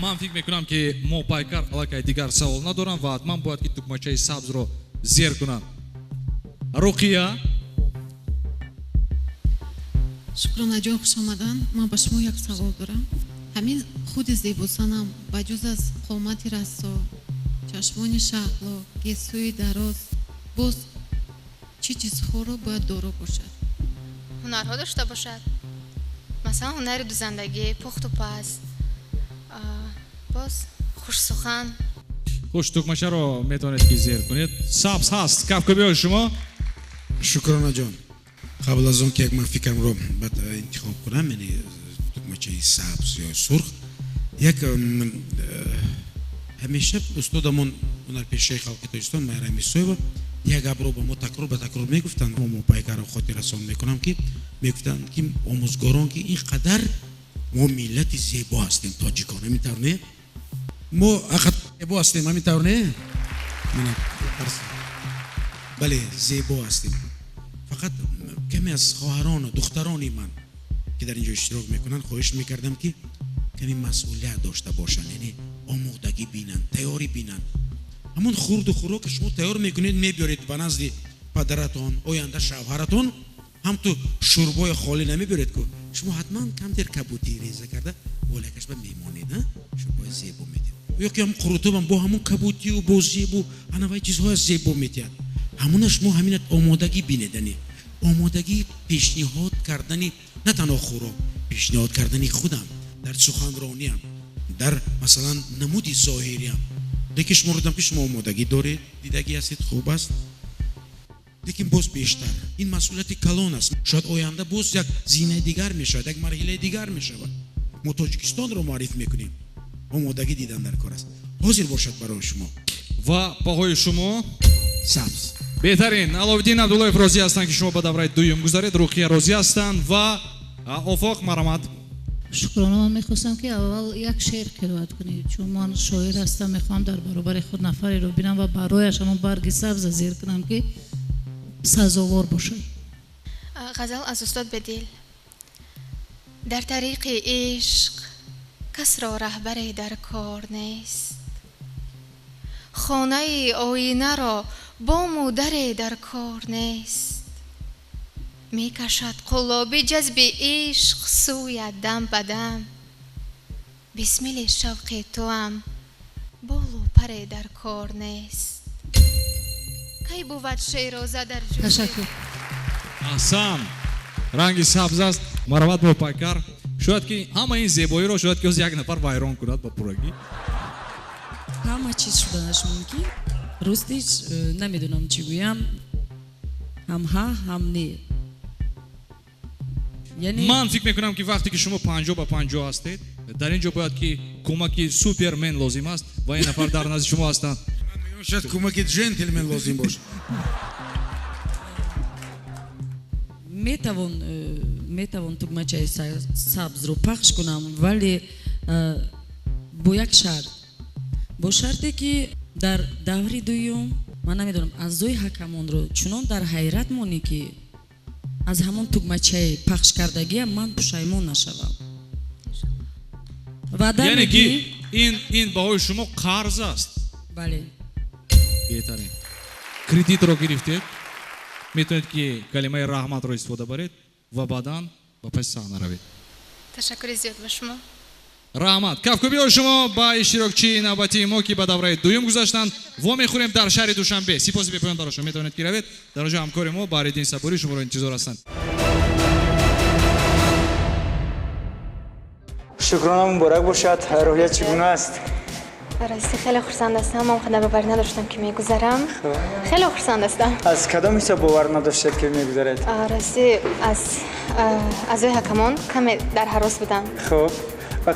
Ман фикр мекунам, ки мопайкар аллакай дигар савол надорам ва ҳатман бояд ки тугмачаи сабзро зер кунам. Руқия. Шукронаҷон, хуш омадан. Ман ба шумо як савол дорам. Ҳамин худи Зебосанам ба ҷуз аз қомати расо, чашмони шаҳло, гесӯи дароз, боз чӣ чизҳоро бояд доро бошад? Ҳунарҳо дошта бошад. Масалан, ҳунари дузандагӣ, пухту паз, боз хушсухан. Хуш, тугмачаро метавонед ки зер кунед. Сабз ҳаст. Кафкӯбиҳои шумо. Шукронаҷон, қабл аз он ки як ман фикрамро интихоб кунам, яъне тугмачаи сабз ё сурх, як ҳамеша устодамон, ҳунарпешаи халқи Тоҷикистон Майра Мирсоева Як гапро ба мо такрор ба такрор мегуфтанд, мо пайкарро хотиррасон мекунам, ки мегуфтанд, ки омӯзгорон, ки ин қадар мо миллати зебо ҳастем, тоҷикон, ҳамин тавр не? Мо ҳақиқат зебо ҳастем, ҳамин тавр не? Бале, зебо ҳастем. Фақат каме аз хоҳарону духтарони ман, ки дар ин ҷо иштирок мекунанд, хоҳиш мекардам, ки каме масъулият дошта бошанд, яъне омодагӣ бинанд, тайёрӣ бинанд. Ҳамон хурду хӯрок, ки шумо тайёр мекунед, мебиёред ба назди падаратон, оянда шавҳаратон, ҳам ту шӯрбои холӣ намебиёред ку. Шумо ҳатман камтер кабутӣ реза карда болякаш ба мемонед, шӯрбои зебо медиҳед. Ё ки ҳам қурутубам бо ҳамон кабутию бо зебу анавай чизҳоя зебо медиҳад. Ҳамона шумо ҳамина омодагӣ бинед, яъне омодагӣ пешниҳод кардани на танҳо хӯрок, пешниҳод кардани худам дар суханрониям, дар масалан намуди зоҳириям. Лекин шумо дидам, ки шумо омодагӣ доред, дидагӣ ҳастед, хуб аст. Лекин боз бештар ин масъулияти калон аст. Шояд оянда боз як зинаи дигар мешавад, як марҳилаи дигар мешавад. Мо Тоҷикистонро муарриф мекунем. Омодагӣ дидан дар кор аст. Ҳозир бошад барои шумо. Ва баҳои шумо сабз. Беҳтарин. Аловиддин Абдуллоев розӣ ҳастанд, ки шумо ба давраи дуюм гузаред. Руқия розӣ ҳастанд ва Офоқ марамад. Шукрона, ман мехостам, ки аввал як шеър қироат кунед, чун ман шоир ҳастам, мехоҳам дар баробари худ нафареро бинам ва барояш ҳамон барги сабза зер кунам, ки сазовор бошад. Ғазал аз устод Бедил. Дар тариқи ишқ касро раҳбаре дар кор нест, хонаи оинаро бому даре дар кор нест. Мекашад қуллоби ҷазби ишқ сӯя дам ба дам, бисмили шавқи туам болу паре дар кор нест. Кай бувад шероза дар ҷӯ. Ташаккур. Аҳсан, ранги сабз аст. Марават бо пайкар. Шояд ки ҳама ин зебоиро шояд ки як нафар вайрон кунад ба пуррагӣ. Ҳама чиз шуданаш мумкин. Ростиш намедонам чӣ гӯям, ҳам ҳа ҳам не. Ман фикр мекунам, ки вақте ки шумо 50 ба 50 ҳастед, дар ин ҷо бояд ки кӯмаки супермен лозим аст ва ин нафар дар назди шумо ҳастанд. Шояд кӯмаки джентльмен лозим бошад. Метавон тугмачаи сабзро пахш кунам, вале бо як шарт, бо шарте ки дар даври дуюм ман намедонам аъзои ҳакамонро чунон дар ҳайрат монӣ, ки аз ҳамон тугмачаи пахш кардагиам ман пушаймон нашавам. Ваъда. Яъне ки ин баҳои шумо қарз аст? Бале. Беҳтарин. Кредитро гирифтед, метавонед ки калимаи раҳматро истифода баред ва баъдан ба паси саҳна равед. Ташаккури зиёд ба шумо. Раҳмат. Кафкӯбиҳои шумо ба иштирокчии навбатии мо, ки ба давраи дуюм гузаштанд. Вомехӯрем дар шаҳри Душанбе. Сипоси бепоён барои шумо. Метавонед ки равед. Дар онҷо ҳамкори мо Баҳриддин Сабурӣ шуморо интизор ҳастанд. Шукрона, муборак бошад. Рӯҳия чӣ гуна аст? Рости, хеле хурсанд ҳастам. Ман қадар бовар надоштам, ки мегузарам. Хеле хурсанд ҳастам. Аз кадом ҳисоб бовар надоштед, ки мегузаред? Рости, аз аъзои ҳакамон каме дар ҳарос будам. Хуб,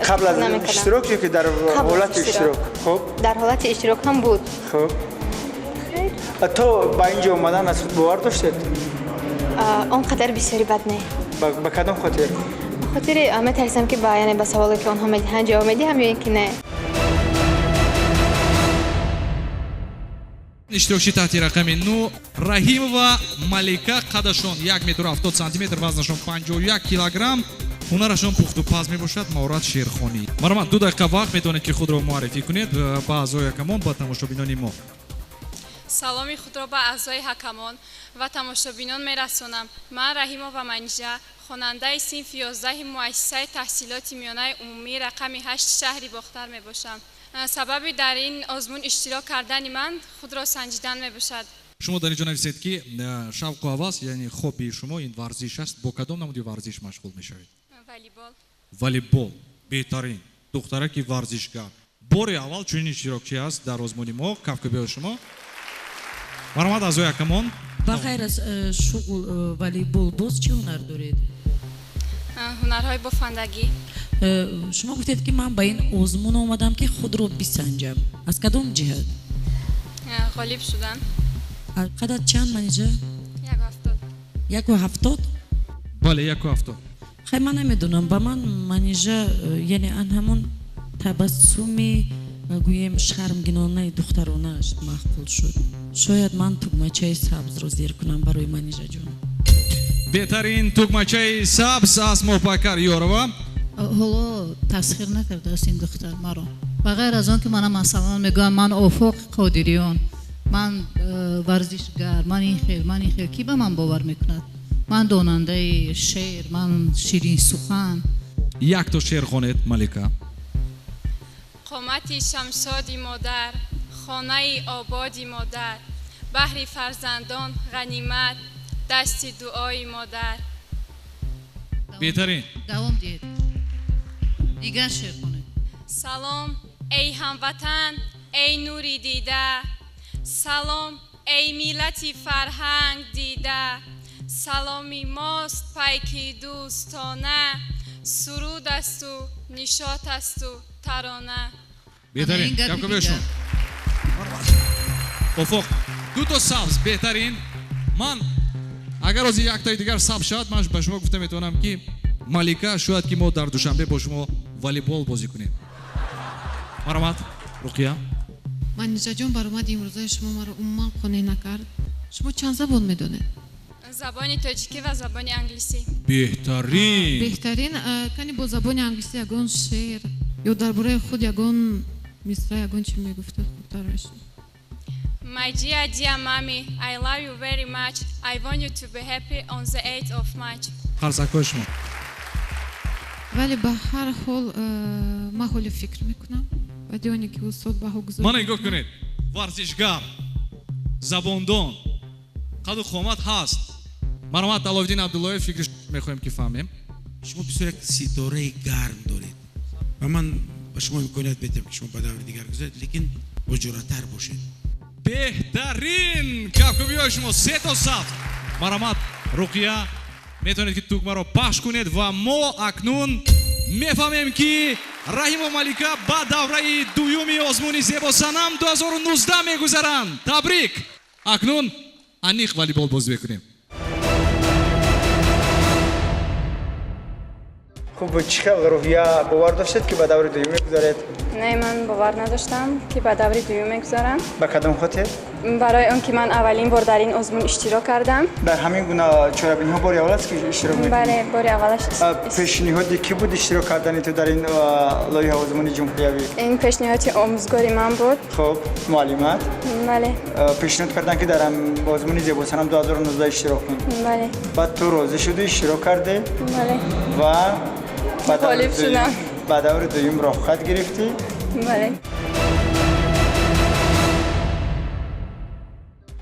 қабл аз иштирок ё ки дар ҳолати иштирок? Хуб. Дар ҳолати иштирок ҳам буд. Хуб, то ба ин ҷо омадан аз худ бовар доштед? Он қадар бисёри бад не. Ба кадом хотир? Хотири метарсам, ки яъне ба саволе, ки онҳо медиҳанд, ҷавоб медиҳам ё ин ки не. Иштирокчи таҳти рақами 9, Раҳимова Малика. Қадашон 1 метру 70 сантиметр, вазнашон 51 килограмм, ҳунарашон пухтупаз мебошад, маҳорат шеърхонӣ. Марҳамат, 2 дақиқа вақт, метавонед ки худро муаррифӣ кунед ба аъзои ҳакамон, ба тамошобинони мо. Саломи худро ба аъзои ҳакамон ва тамошобинон мерасонам. Ман Раҳимова Манижа, хонандаи синфи 11-и муассисаи таҳсилоти миёнаи умумии рақами 8 шаҳри Бохтар мебошам. Сабаби дар ин озмун иштирок кардани ман худро санҷидан мебошад. Шумо дар ин ҷо нависед, ки шавқу ҳавас, яъне хоббии шумо ин варзиш аст. Бо кадом намуди варзиш машғул мешавед? Волейбол. Волейбол. Беҳтарин. Духтараки варзишгар. Бори аввал чунин иштирокчӣ аст дар озмуни мо. Кафкӯбиҳои шумо. Марҳамат, аъзои ҳакамон. Ба ғайр аз шуғл волейбол боз чӣ ҳунар доред? Ҳунарҳои бофандагӣ. Шумо гуфтед, ки ман ба ин озмун омадам, ки худро бисанҷам. Аз кадом ҷиҳат? Ғолиб шудан. Қадат чанд, Манижа? 1,70. 1,70? Бале, 1,70. Хай, ман намедонам, ба ман Манижа, яъне ан ҳамон табассуми, гӯем, шармгинонаи духтаронааш маъқул шуд. Шояд ман тугмачаи сабзро зер кунам барои Манижаҷон. Беҳтарин тугмачаи сабз аз Моҳпайкар Ёрова. Ҳоло тасхир накардааст ин духтар маро. Ба ғайр аз он ки мана масалан мегӯям, ман Офоқи Қодириён, ман варзишгар, ман ин хел, ман ин хел, кӣ ба ман бовар мекунад? Ман донандаи шеър, ман ширинсухан. Якто шеър хонед, Малика. Қомати шамшоди модар, хонаи ободи модар, баҳри фарзандон ғанимат, дасти дуои модар. Беҳтарин. Давом диҳед. Дигар шеър хонед. Салом, эй ҳамватан, эй нури дида, салом, эй миллати фарҳанг дида, саломи мост пайки дӯстона, суруд асту нишот асту тарона. Беҳтарин. Кафкӯбиёшон. Офоқ, дуто сабз, беҳтарин. Ман агар ҳозир яктаи дигар сабз шавад, ман ба шумо гуфта метавонам, ки Малика, шояд ки мо дар Душанбе бо шумо волейбол бозӣ кунем. Марҳамат, Руқия. Манижаҷон, баромади имрӯзаи шумо маро умуман қонеъ накард. Шумо чанд забон медонед? Забони тоҷикӣ ва забони англисӣ. Беҳтарин. Беҳтарин. Кани бо забони англисӣ ягон шеър ё дар бораи худ ягон мисра, ягон чӣ мегуфтед, хубтар мешуд. My dear, dear mommy, I love you very much. I want you to be happy on the 8th of March. Қарсакҳои шумо. Вале ба ҳар ҳол, ман ҳоло фикр мекунам ва дионе ки устод баҳо гузошт. Мана нигоҳ кунед, варзишгар, забондон, қаду қомат ҳаст. Марҳамат, Аловиддин Абдуллоев, фикри мехоҳем ки фаҳмем. Шумо бисёр як ситораи гарм доред ва ман ба шумо имконият медиҳам, ки шумо ба даври дигар гузаред, лекин боҷуръаттар бошед. Беҳтарин кафкӯбиҳои шумо, се то сабз. Марҳамат, Руқия, метавонед ки тугмаро пахш кунед ва мо акнун мефаҳмем, ки Раҳимо Малика ба давраи дуюми озмуни Зебосанам 2019 мегузаранд. Табрик! Акнун аниқ волейбол бозӣ мекунем. Хуб, чӣ хел, рӯҳия, бовар доштед, ки ба даври дуюм мегузаред? Не, ман бовар надоштам, ки ба даври дуюм мегузарам. Ба кадом хотир? Барои он ки ман аввалин бор дар ин озмун иштирок кардам. Дар ҳамин гуна чорабиниҳо бори аввал аст, ки иштирок мекунӣ? Бале, бори аввалаш. Пешниҳоди кӣ буд иштирок кардани ту дар ин лоиҳа, озмуни ҷумҳуриявӣ? Ин пешниҳоди омӯзгори ман буд. Хуб, муаллимат? Бале. Пешниҳод кардан, ки дар озмуни Зебосанам 2019 иштирок кун? Бале. Баъд ту розӣ шудӣ, иштирок кардӣ? Бале. Ва ғолиб шудам. Ба даври дуюм роҳхат гирифтӣ? Бале.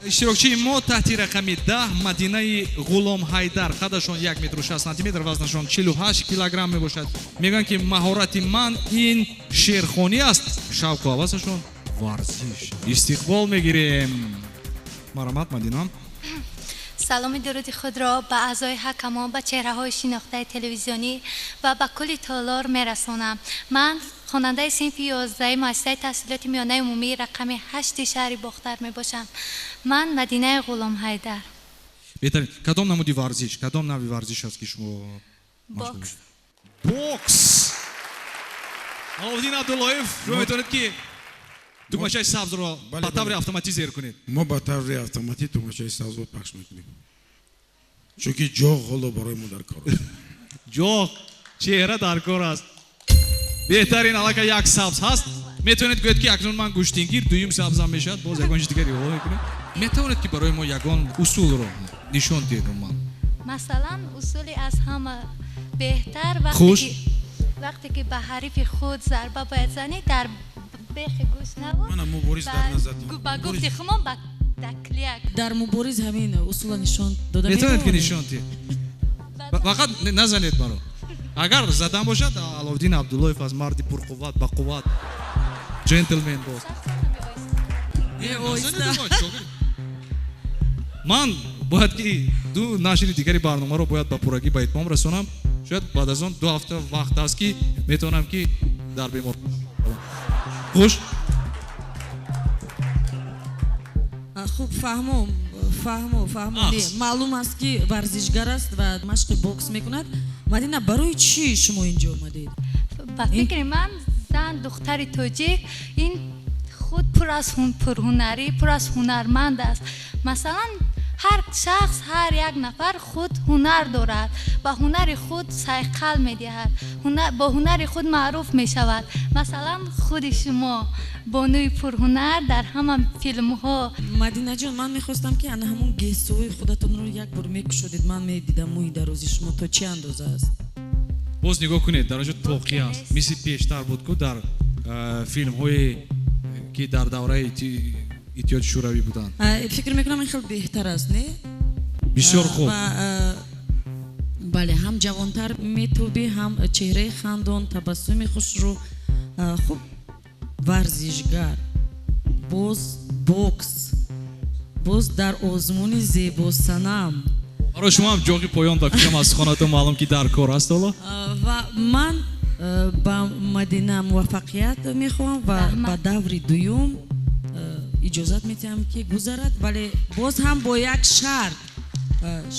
Иштирокчии мо таҳти рақами 10, Мадинаи Ғуломҳайдар, қадашон 1 метру 60 сантиметр, вазнашон 48 килограмм мебошад. Мегӯянд, ки маҳорати ман ин шеърхонӣ аст, шавқу ҳавасашон варзиш. Истиқбол мегирем. Марҳамат, Мадина. Саломи дуруди худро ба аъзои ҳакамон, ба чеҳраҳои шинохтаи телевизионӣ ва ба кулли толор мерасонам. Ман хонандаи синфи 11 муассисаи таҳсилоти миёнаи умумии рақами 8 шаҳри Бохтар мебошам. Ман Мадинаи Ғуломҳайдар. Беҳтарин. Кадом намуди варзиш, кадом навъи варзиш аст, ки шумо? Бокс. Бокс. Аловиддин Абдуллоев, шумо метавонед, ки тугмачаи сабзро ба таври автоматӣ зер кунед. Мо ба таври автоматӣ тугмачаи сабзро пахш мекунем, чунки ҷо ҳоло барои мо дар кор аст. Ҷо, чеҳра дар кор аст. Беҳтарин, аллакай як сабз ҳаст. Метавонед гӯед, ки акнун ман гӯштингир, дуюм сабзам мешавад, боз ягон чиз дигар илова мекунед. Метавонед, ки барои мо ягон усулро нишон диҳед умуман? Масалан, усули аз ҳама беҳтар, вақте ки ба ҳарифи худ зарба бояд занӣ, дар бехи гӯш набуд. Мана Мубориз дар назар. Ба гуфти хумон, ба дакляк. Дар Мубориз ҳамин усула нишон дода метавонед, ки нишон диҳед. Фақат назанед маро. Агар задан бошад, Аловиддин Абдуллоев аз марди пурқувват, бақувват, ҷентлмен боз. Ман бояд ки ду нашри дигари барномаро бояд ба пуррагӣ ба итмом расонам. Шояд баъд аз он 2 ҳафта вақт аст, ки метавонам, ки дар бемор. Хуш. Хуб, фаҳмо, фаҳмо, фаҳмо. Маълум аст, ки варзишгар аст ва машқи бокс мекунад. Мадина, барои чӣ шумо инҷо омадед? Ба фикри ман, зан, духтари тоҷик ин худ пур аз пурҳунарӣ, пур аз ҳунарманд аст. Масалан, ҳар шахс, ҳар як нафар худ ҳунар дорад, ба ҳунари худ сайқал медиҳад, бо ҳунари худ маъруф мешавад. Масалан, худи шумо бонуи пурҳунар дар ҳама филмҳо. Мадинаҷон, ман мехостам, ки ана ҳамон гесӯи худатонро як бор мекушодед, ман медидам, мӯи дарози шумо то чӣ андоза аст. Боз нигоҳ кунед, дар онҷо тоқӣ аст, мисли пештар буд ку дар филмҳое ки дар давраи Иттиҳоди Шӯравӣ буданд. Фикр мекунам, ин хел беҳтар аст, не? Бисёр хуб. Бале, ҳам ҷавонтар метобӣ, ҳам чеҳраи хандон, табассуми хушрӯ. Хуб, варзишгар, боз бокс, боз дар озмуни зебосанам. Барои шумо ҳам ҷоғи поён ба фикрам аз хонатон маълум, ки дар кор аст ҳоло. Ва ман ба Мадина муваффақият мехоҳам ва ба даври дуюм иҷозат медиҳам, ки гузарад, вале боз ҳам бо як шарт,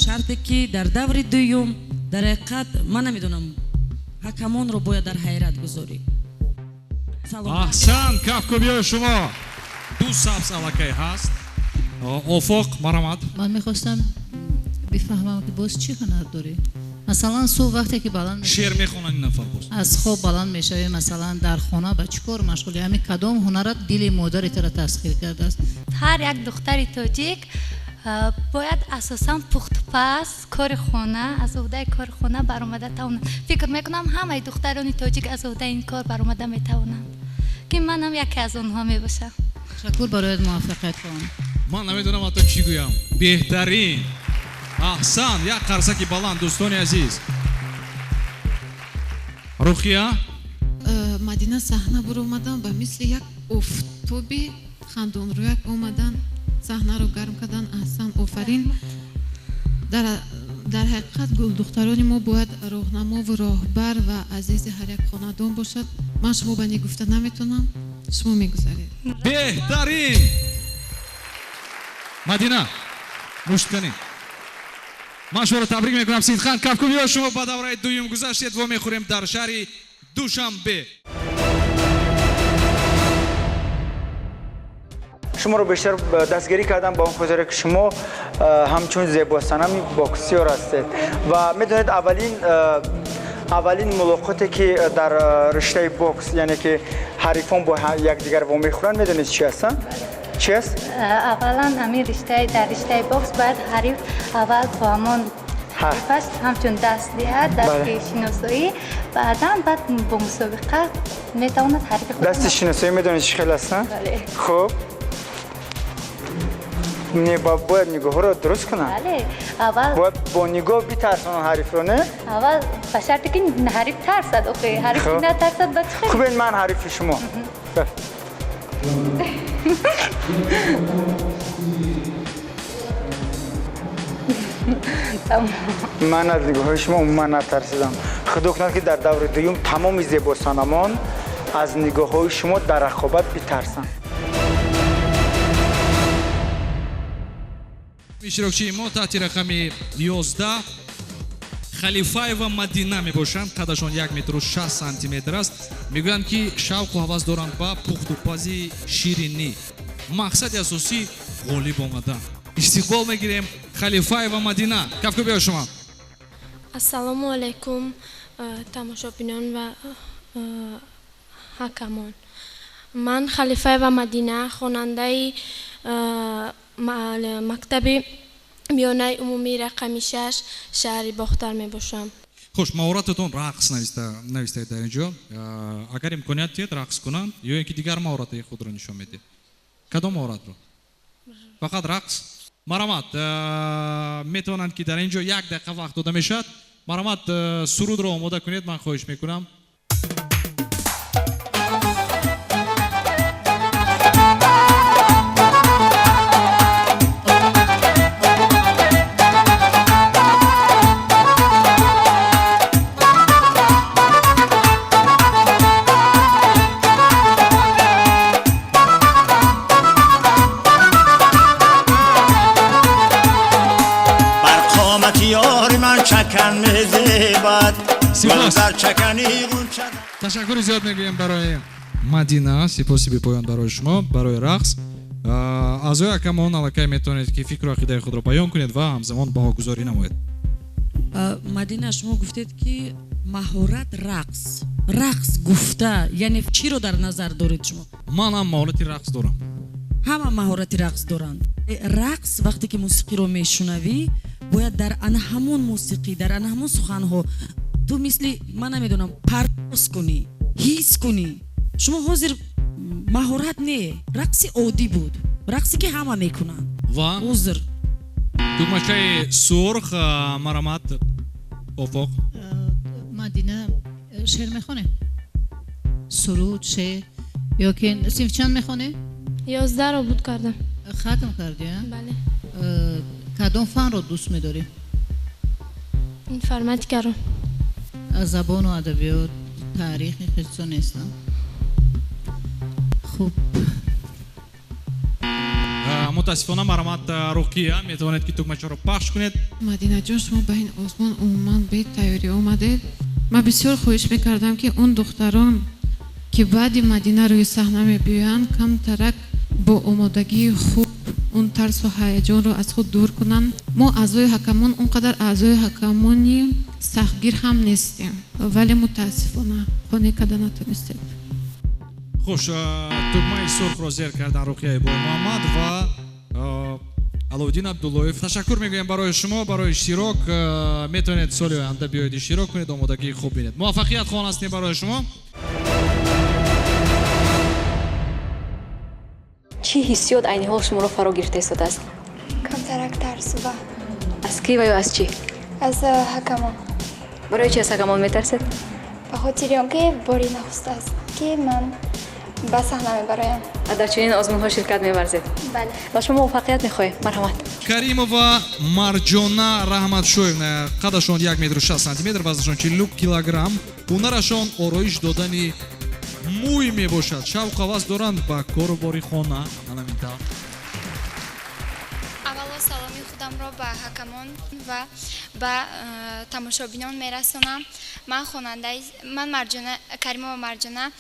шарте ки дар даври дуюм дар ҳақиқат, ман намедонам, ҳакамонро бояд дар ҳайрат гузорӣ. Аҳсан, кафкӯбиҳои шумо. Ду сабз аллакай ҳаст. Офоқ, марҳамат. Ман мехостам бифаҳмам, ки боз чӣ ҳунар дорӣ. Масалан, субҳ вақте ки баланд шеър мехонанд ин нафар боз. Аз хоб баланд мешавӣ, масалан, дар хона ба чӣ кор машғулӣ? Ҳамин кадом ҳунарат дили модари туро тасхир кардааст? Ҳар як духтари тоҷик бояд асосан пухтупаз, кори хона, аз уҳдаи кори хона баромада тавонад. Фикр мекунам, ҳамаи духтарони тоҷик аз уҳдаи ин кор баромада метавонанд, ки манам яке аз онҳо мебошам. Ташаккур, барояд муваффақият хоҳам. Ман намедонам ҳатто чӣ гӯям. Беҳтарин. Аҳсан, як қарсаки баланд, дӯстони азиз. Рухия? Мадина саҳна буромадан, ба мисли як офтоби хандонрӯяк омадан, саҳнаро гарм кардан. Аҳсан, офарин. Дар ҳақиқат гулдухтарони мо бояд роҳнамову роҳбар ва азизи ҳар як хонадон бошад. Ман шумо ба не гуфта наметавонам, шумо мегузаред. Беҳтарин. Мадина, мушт кунед. Ман шуморо табрик мекунам, Сидхан. Кафкӯбиҳо, шумо ба давраи дуюм гузаштед. Вомехӯрем дар шаҳри Душанбе. Шуморо бештар дастгирӣ кардам ба он хотире, ки шумо ҳамчун зебосанами боксёр ҳастед ва медонед, аввалин мулоқоте, ки дар риштаи бокс, яъне ки ҳарифон бо якдигар вомехӯранд, медонед чӣ ҳастанд? Чӣ аст? Аввалан, ҳамин риштаи дар риштаи бокс бояд ҳариф аввал бо ҳамон ҳарифаш ҳамчун даст диҳад, дасти шиносоӣ, баъдан баъд бо мусобиқа метавонад ҳарифи худ. Дасти шиносоӣ медонед чӣ хел ҳастанд? Хуб, не, бояд нигоҳҳоро дуруст кунам. Бале, аввал бояд бо нигоҳ битарсонам ҳарифро, не? Аввал ба шарте ки ҳариф тарсад. Охи, ҳариф натарсад, ба чӣ? Хуб, ман ҳарифи шумо. Ман аз нигоҳҳои шумо умуман натарсидам. Худо кунад, ки дар даври дуюм тамоми зебосанамон аз нигоҳҳои шумо дар рақобат битарсанд. Иштирокчии мо таҳти рақами 11 Халифаева Мадина мебошанд. Қадашон 1 метру 60 сантиметр аст. Мегӯянд, ки шавқу ҳавас доранд ба пухтупази ширинӣ. Мақсади асосӣ ғолиб омадан. Истиқбол мегирем Халифаева Мадина. Кафкӯбиҳо шумо. Ассалому алайкум, тамошобинон ва ҳакамон. Ман Халифаева Мадина, хонандаи мактаби миёнаи умумии рақами 6 шаҳри Бохтар мебошам. Хуш, маҳорататон рақс навистаед дар ин ҷо. Агар имконият диҳед, рақс кунанд ё ин ки дигар маҳорати худро нишон медиҳед? Кадом маҳоратро? Фақат рақс? Марҳамат, метавонанд, ки дар ин ҷо як дақиқа вақт дода мешавад. Марҳамат, сурудро омода кунед, ман хоҳиш мекунам. зебад. Сипос. Ташаккури зиёд мегӯем барои Мадина, сипоси бепоён барои шумо, барои рақс. Аъзои ҳакамон аллакай метавонед ки фикру ақидаи худро баён кунед ва ҳамзамон баҳогузорӣ намоед. Мадина, шумо гуфтед ки маҳорат рақс. Рақс гуфта, яъне чиро дар назар доред шумо? Ман ҳам маҳорати рақс дорам. Ҳама маҳорати рақс доранд. Рақс вақте ки мусиқиро мешунавӣ, бояд дар ана ҳамон мусиқӣ, дар ана ҳамон суханҳо ту мисли, ман намедонам, парвоз кунӣ, ҳис кунӣ. Шумо ҳозир маҳорат не, рақси оддӣ буд, рақсе ки ҳама мекунанд. Ва узр. Тугмачаи сурх, марамат, офоқ. Мадина шеър мехонӣ? Суруд, шеър ё ки синф чанд мехонӣ? 11-ро буд кардам. Хатм кардӣ, а? Бале. Кадом фанро дӯст медорӣ? Информатикаро. Забону адабиёт, таърих хеле нестам. Хуб. Мутаассифона марамат Руқия, метавонед ки тугмачаро пахш кунед. Мадинаҷон, шумо ба ин озмун умуман бетайёрӣ омадед. Ман бисёр хоҳиш мекардам ки он духтарон ки баъди Мадина рӯи саҳна мебиёянд, камтарак бо омодагии хуб он тарсу ҳаяҷонро аз худ дур кунанд. Мо аъзои ҳакамон он қадар аъзои ҳакамони сахтгир ҳам нестем, вале мутаассифона қонеъ карда натонистем. Хуш, тугмаи сурхро зер кардан Руқияи Боймуҳаммад ва Аловиддин Абдуллоев. Ташаккур мегӯем барои шумо, барои иштирок. Метавонед соли оянда биёед иштирок кунед, омодагии хуб бинед. Муваффақият хоҳон ҳастем барои шумо. Чӣ ҳиссиёт айни ҳол шуморо фаро гирифта истодааст? Камтарак тарсу. Аз кӣ ва ё аз чӣ? Аз ҳакамон. Барои чӣ аз ҳакамон метарсед? Ба хотири он ки бори нахуст аст ки ман ба саҳна мебароям. Дар чунин озмунҳо ширкат меварзед? Бале. Ба шумо муваффақият мехоҳем. Марҳамат. Каримова Марҷона Раҳматшоевна, қадашон 1 метру 6 сантиметр, вазнашон 40 килограмм, ҳунарашон ороиш додани мӯй мебошад. Шавқу ҳавас доранд ба кору бори хона. Ана мин тавр. Аввало саломи худамро ба ҳакамон ва ба тамошобинон мерасонам. Ман хонандаи, ман Марҷона Каримова Марҷона,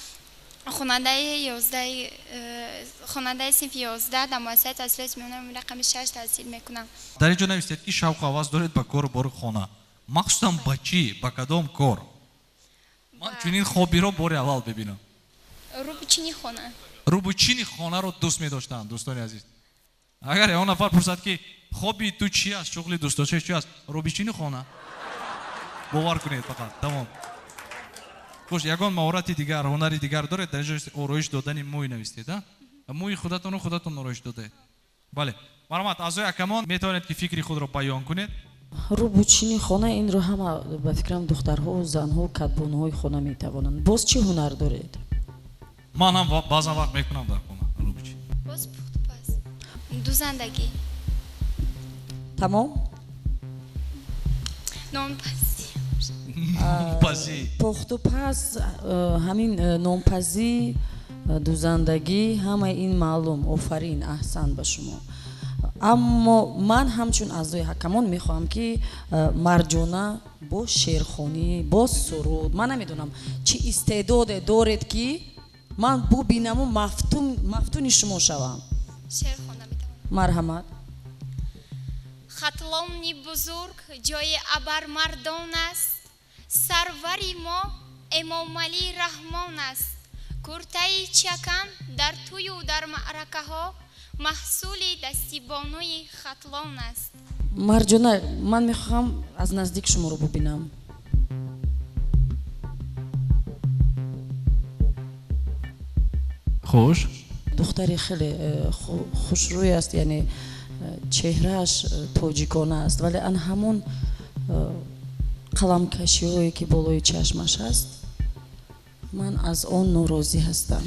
хонандаи 11, хонандаи синфи 11 дар муассисаи таҳсилоти миёнаи рақами 6 таҳсил мекунам. Дар ин ҷо навиштед ки шавқу ҳавас доред ба кору бори хона. Махсусан ба чӣ? Ба кадом кор? Ман чунин хоббиро бори аввал бибинам. Рӯбучини хона. Рӯбучини хонаро дӯст медоштанд, дӯстони азиз. Агар ягон нафар пурсад ки хобби ту чӣ аст, шуғли дӯстдоштаи чӣ аст, рӯбучини хона. Бовар кунед фақат, тамом. Хуш, ягон маҳорати дигар, ҳунари дигар доред? Дар ин ҷо ороиш додани мӯй навистед, а? Мӯи худатонро худатон ороиш додаед. Бале. Марҳамат, аъзои ҳакамон метавонед ки фикри худро баён кунед. Рӯбучини хона инро ҳама ба фикрам духтарҳо, занҳо, кадбонҳои хона метавонанд. Боз чӣ ҳунар доред? Ман ҳам баъзан вақт мекунам дар хона рӯбучӣ. Боз пухтупаз, дузандагӣ. Тамом? Нонпазӣ. Нонпазӣ. Пухтупаз, ҳамин нонпазӣ, дузандагӣ, ҳамаи ин маълум. Офарин, аҳсан ба шумо. Аммо ман ҳамчун аъзои ҳакамон мехоҳам ки Марҷона бо шеърхонӣ, бо суруд, ман намедонам чӣ истеъдоде доред ки ман бубинаму мафтуни шумо шавам. Шеър хонда метавонам. Марҳамат. Хатлони бузург ҷои абармардон аст, сарвари мо Эмомалӣ Раҳмон аст. Куртаи чакан дар тӯю дар маъракаҳо маҳсули дасти бонуи Хатлон аст. Марҷона, ман мехоҳам аз наздик шуморо бубинам. Хуш. Духтари хеле хушрӯй аст, яъне чеҳрааш тоҷикона аст, вале ан ҳамон қаламкашиҳое ки болои чашмаш аст, ман аз он норозӣ ҳастам.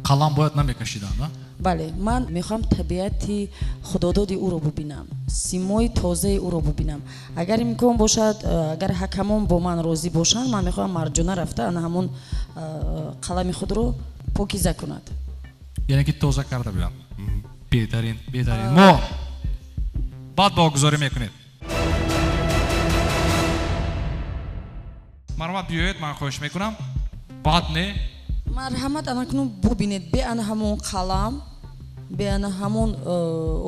Қалам бояд намекашиданд, а? Бале, ман мехоҳам табиати худододи ӯро бубинам, симои тозаи ӯро бубинам. Агар имкон бошад, агар ҳакамон бо ман розӣ бошанд, ман мехоҳам Марҷона рафта ана ҳамон қалами худро покиза кунад. Яъне ки тоза карда биям. Беҳтарин, беҳтарин. Мо баъд баҳогузорӣ мекунем. Марҳамат биёед, ман хоҳиш мекунам. Бад не? Марҳамат, анакунун бубинед, бе ана ҳамон қалам, бе ана ҳамон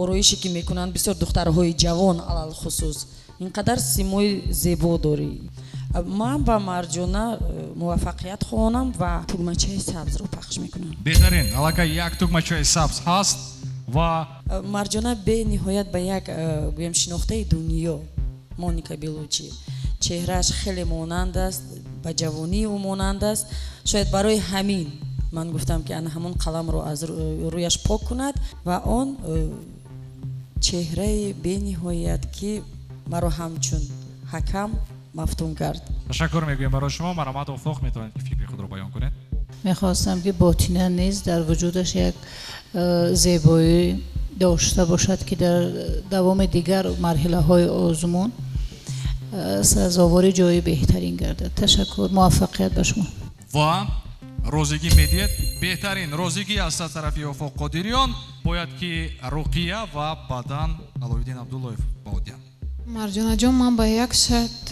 ороише ки мекунанд бисёр духтарҳои ҷавон алалхусус. Ин қадар симои зебо дорӣ. Ман ба Марҷона муваффақият хоҳонам ва тугмачаи сабзро пахш мекунам. Беҳтарин, аллакай як тугмачаи сабз ҳаст ва Марҷона бениҳоят ба як гӯям шинохтаи дунё Моника Белучи. Чеҳрааш хеле монанд аст, ба ҷавонии ӯ монанд аст. Шояд барои ҳамин ман гуфтам ки ана ҳамон қаламро аз рӯяш пок кунад ва он чеҳраи бениҳоят ки маро ҳамчун ҳакам мафтун кард. Ташаккур мегӯем барои шумо. Марҳамат Офоқ, метавонед ки фикри худро баён кунед. Мехостам ки ботина низ дар вуҷудаш як зебоӣ дошта бошад ки дар давоми дигар марҳилаҳои озмун сазовори ҷои беҳтарин гардад. Ташаккур, муваффақият ба шумо. Ва розигӣ медиҳед. Беҳтарин розигӣ аз тарафи Офоқ Қодириён. Бояд ки Руқия ва баъдан Аловиддин Абдуллоев ба одият. Марҷонаҷон, ман ба як шарт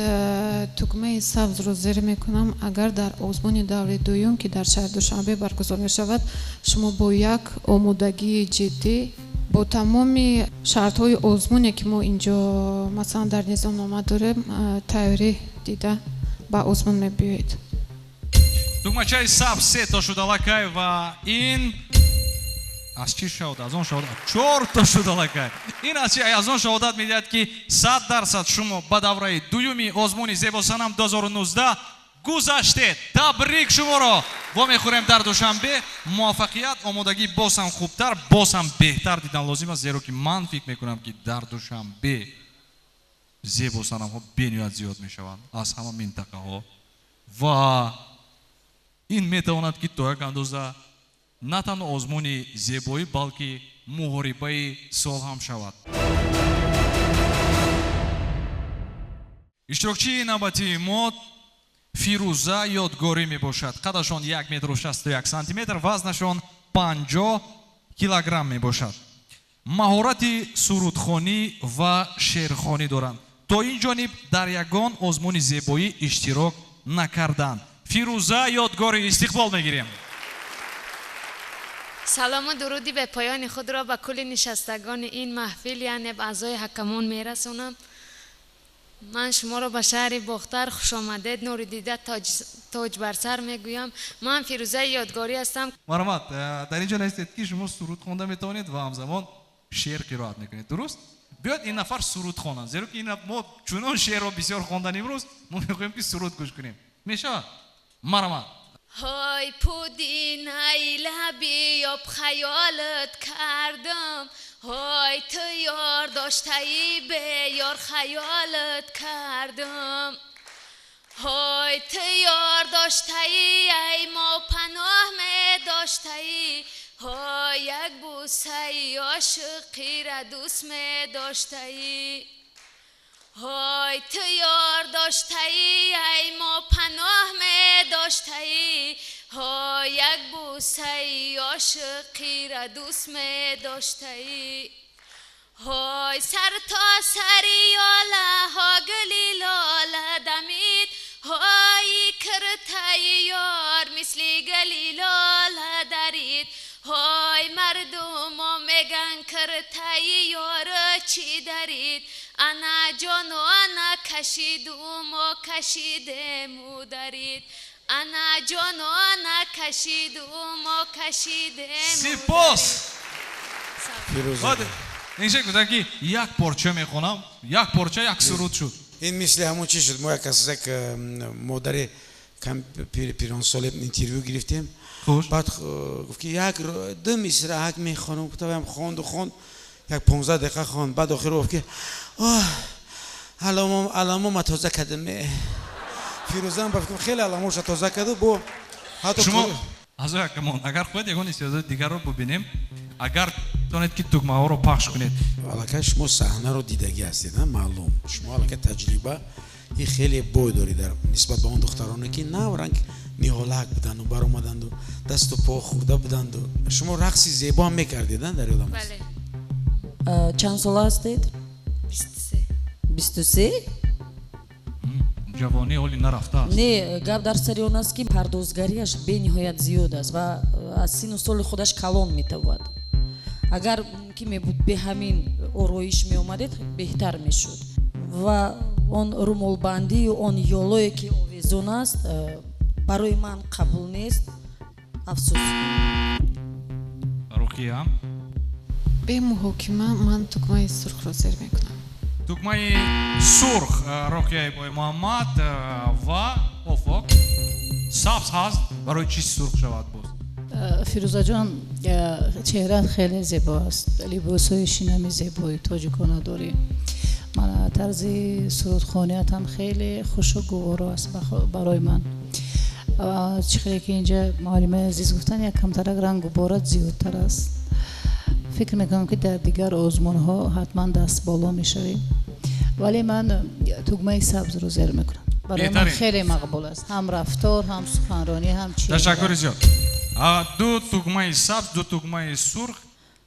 тугмаи сабзро зер мекунам. Агар дар озмуни даври дуюм, ки дар шаҳри Душанбе баргузор мешавад, шумо бо як омодагии ҷиддӣ, бо тамоми шартҳои озмуне, ки мо инҷо масалан дар низомнома дорем, тайёрӣ дида ба озмун мебиёед. Тугмачаи сабз се то шуд аллакай ва ин аз чӣ шаҳодат? Аз он шаҳодат чор то шуд аллакай. Ин аз он шаҳодат медиҳад ки 100% шумо ба давраи дуюми озмуни Зебосанам 2019 гузаштед. Табрик шуморо! Вомехӯрем дар Душанбе. Муваффақият, омодагӣ боз ҳам хубтар, боз ҳам беҳтар дидан лозим аст, зеро ки ман фикр мекунам ки дар Душанбе зебосанамҳо бениҳоят зиёд мешаванд аз ҳама минтақаҳо ва ин метавонад ки то як андоза на танҳо озмуни зебоӣ, балки муҳорибаи сол ҳам шавад. Иштирокчии навбатии мо Фирӯза Ёдгорӣ мебошад. Қадашон 1 метру 61 сантиметр, вазнашон 50 килограмм мебошад. Маҳорати сурудхонӣ ва шеърхонӣ доранд. То ин ҷониб дар ягон озмуни зебоӣ иштирок накарданд. Фирӯза Ёдгорӣ, истиқбол мегирем. Салому дуруди бепоёни худро ба кулли нишастагони ин маҳфил, яъне ба аъзои ҳакамон мерасонам. Ман шуморо ба шаҳри Бохтар хушомадед, нури дида тоҷ бар сар мегӯям. Ман Фирӯзаи Ёдгорӣ ҳастам. Марҳамат, дар инҷо нестед ки шумо суруд хонда метавонед ва ҳамзамон шеър қироат мекунед, дуруст? Биёед ин нафар суруд хонанд, зеро ки мо чунон шеърро бисёр хондан имрӯз, мо мехоҳем ки суруд гӯш кунем. Мешавад? Марҳамат. Ҳой пудинаи лаби об хаёлат кардам, ҳой ту ёр доштаи беёр хаёлат кардам, ҳой ту ёр доштаи ай мо паноҳ медоштаи, ҳой як бусаи ошиқира дӯст медоштаи, ҳой ту ёр доштаи ай мо паноҳ медоштаи, ҳой як бусаи ошиқира дӯст медоштаи, ҳой сар то сари ёлаҳо гули лола дамид, ҳой киртаи ёр мисли гули лола дарид, ҳой мардумо меган киртаи ёр чӣ дарид, ана ҷонона кашиду мо кашидему дарид, ана ҷонона кашиду мо кашидему. Сипос! Инша гуфтам ки як порча мехонам, як порча як суруд шуд. Ин мисли ҳамон чӣ шуд? Мо як аз як модари пиронсоле интервю гирифтем. Баъд гуфт ки як ду мисра ҳак мехонам, гуфтам хонду хонд, як 15 дақиқа хонд. Баъд охир гуфт ки аламома тоза кардам. Фирӯзаам ба фикрам хеле аламоша тоза карду бо ҳатто шумо аз ҳакамон агар хоҳед ягон истеъдоди дигарро бубинем, агар тонед ки тугмаҳоро пахш кунед. Аллакай шумо саҳнаро дидагӣ ҳастед, маълум. Шумо аллакай таҷриба и хеле бой доред дар нисбат ба он духтароне ки навранг ниҳолак буданду баромаданду дасту по хӯрда буданду. Шумо рақси зебо ҳам мекардед, дар ёдам аст? Чанд сола ҳастед? 23. 23? Ҷавонӣ ҳоли нарафтааст. Не, гап дар сари он аст, ки пардозгариаш бениҳоят зиёд аст ва аз сину соли худаш калон метавад. Агар мумкин мебуд бе ҳамин ороиш меомадед, беҳтар мешуд. Ва он румолбандию он ёлое ки овезон аст, барои ман қабул нест. Афсӯс. Руқия? Бе муҳокима ман тугмаи сурхро зер мекунам. Тугмаи сурх Руқияи Бой Муҳаммад ва Офоқ. Сабз ҳаст, барои чӣ сурх шавад боз? Фирӯзаҷон, чеҳраат хеле зебо аст, либосҳои шинами зебои тоҷикона дорӣ. Тарзи сурудхоният ҳам хеле хушу гуворо аст барои ман. Чӣ хеле ки инҷа муаллимаи азиз гуфтанд, як камтарак рангу борат зиёдтар аст. Фикр мекунам, ки дар дигар озмунҳо ҳатман даст боло мешавӣ, вале ман тугмаи сабзро зер мекунам. Барои ман хеле мақбул аст, ҳам рафтор, ҳам суханронӣ, ҳам чеҳра. Ташаккури зиёд. Ду тугмаи сабз, ду тугмаи сурх.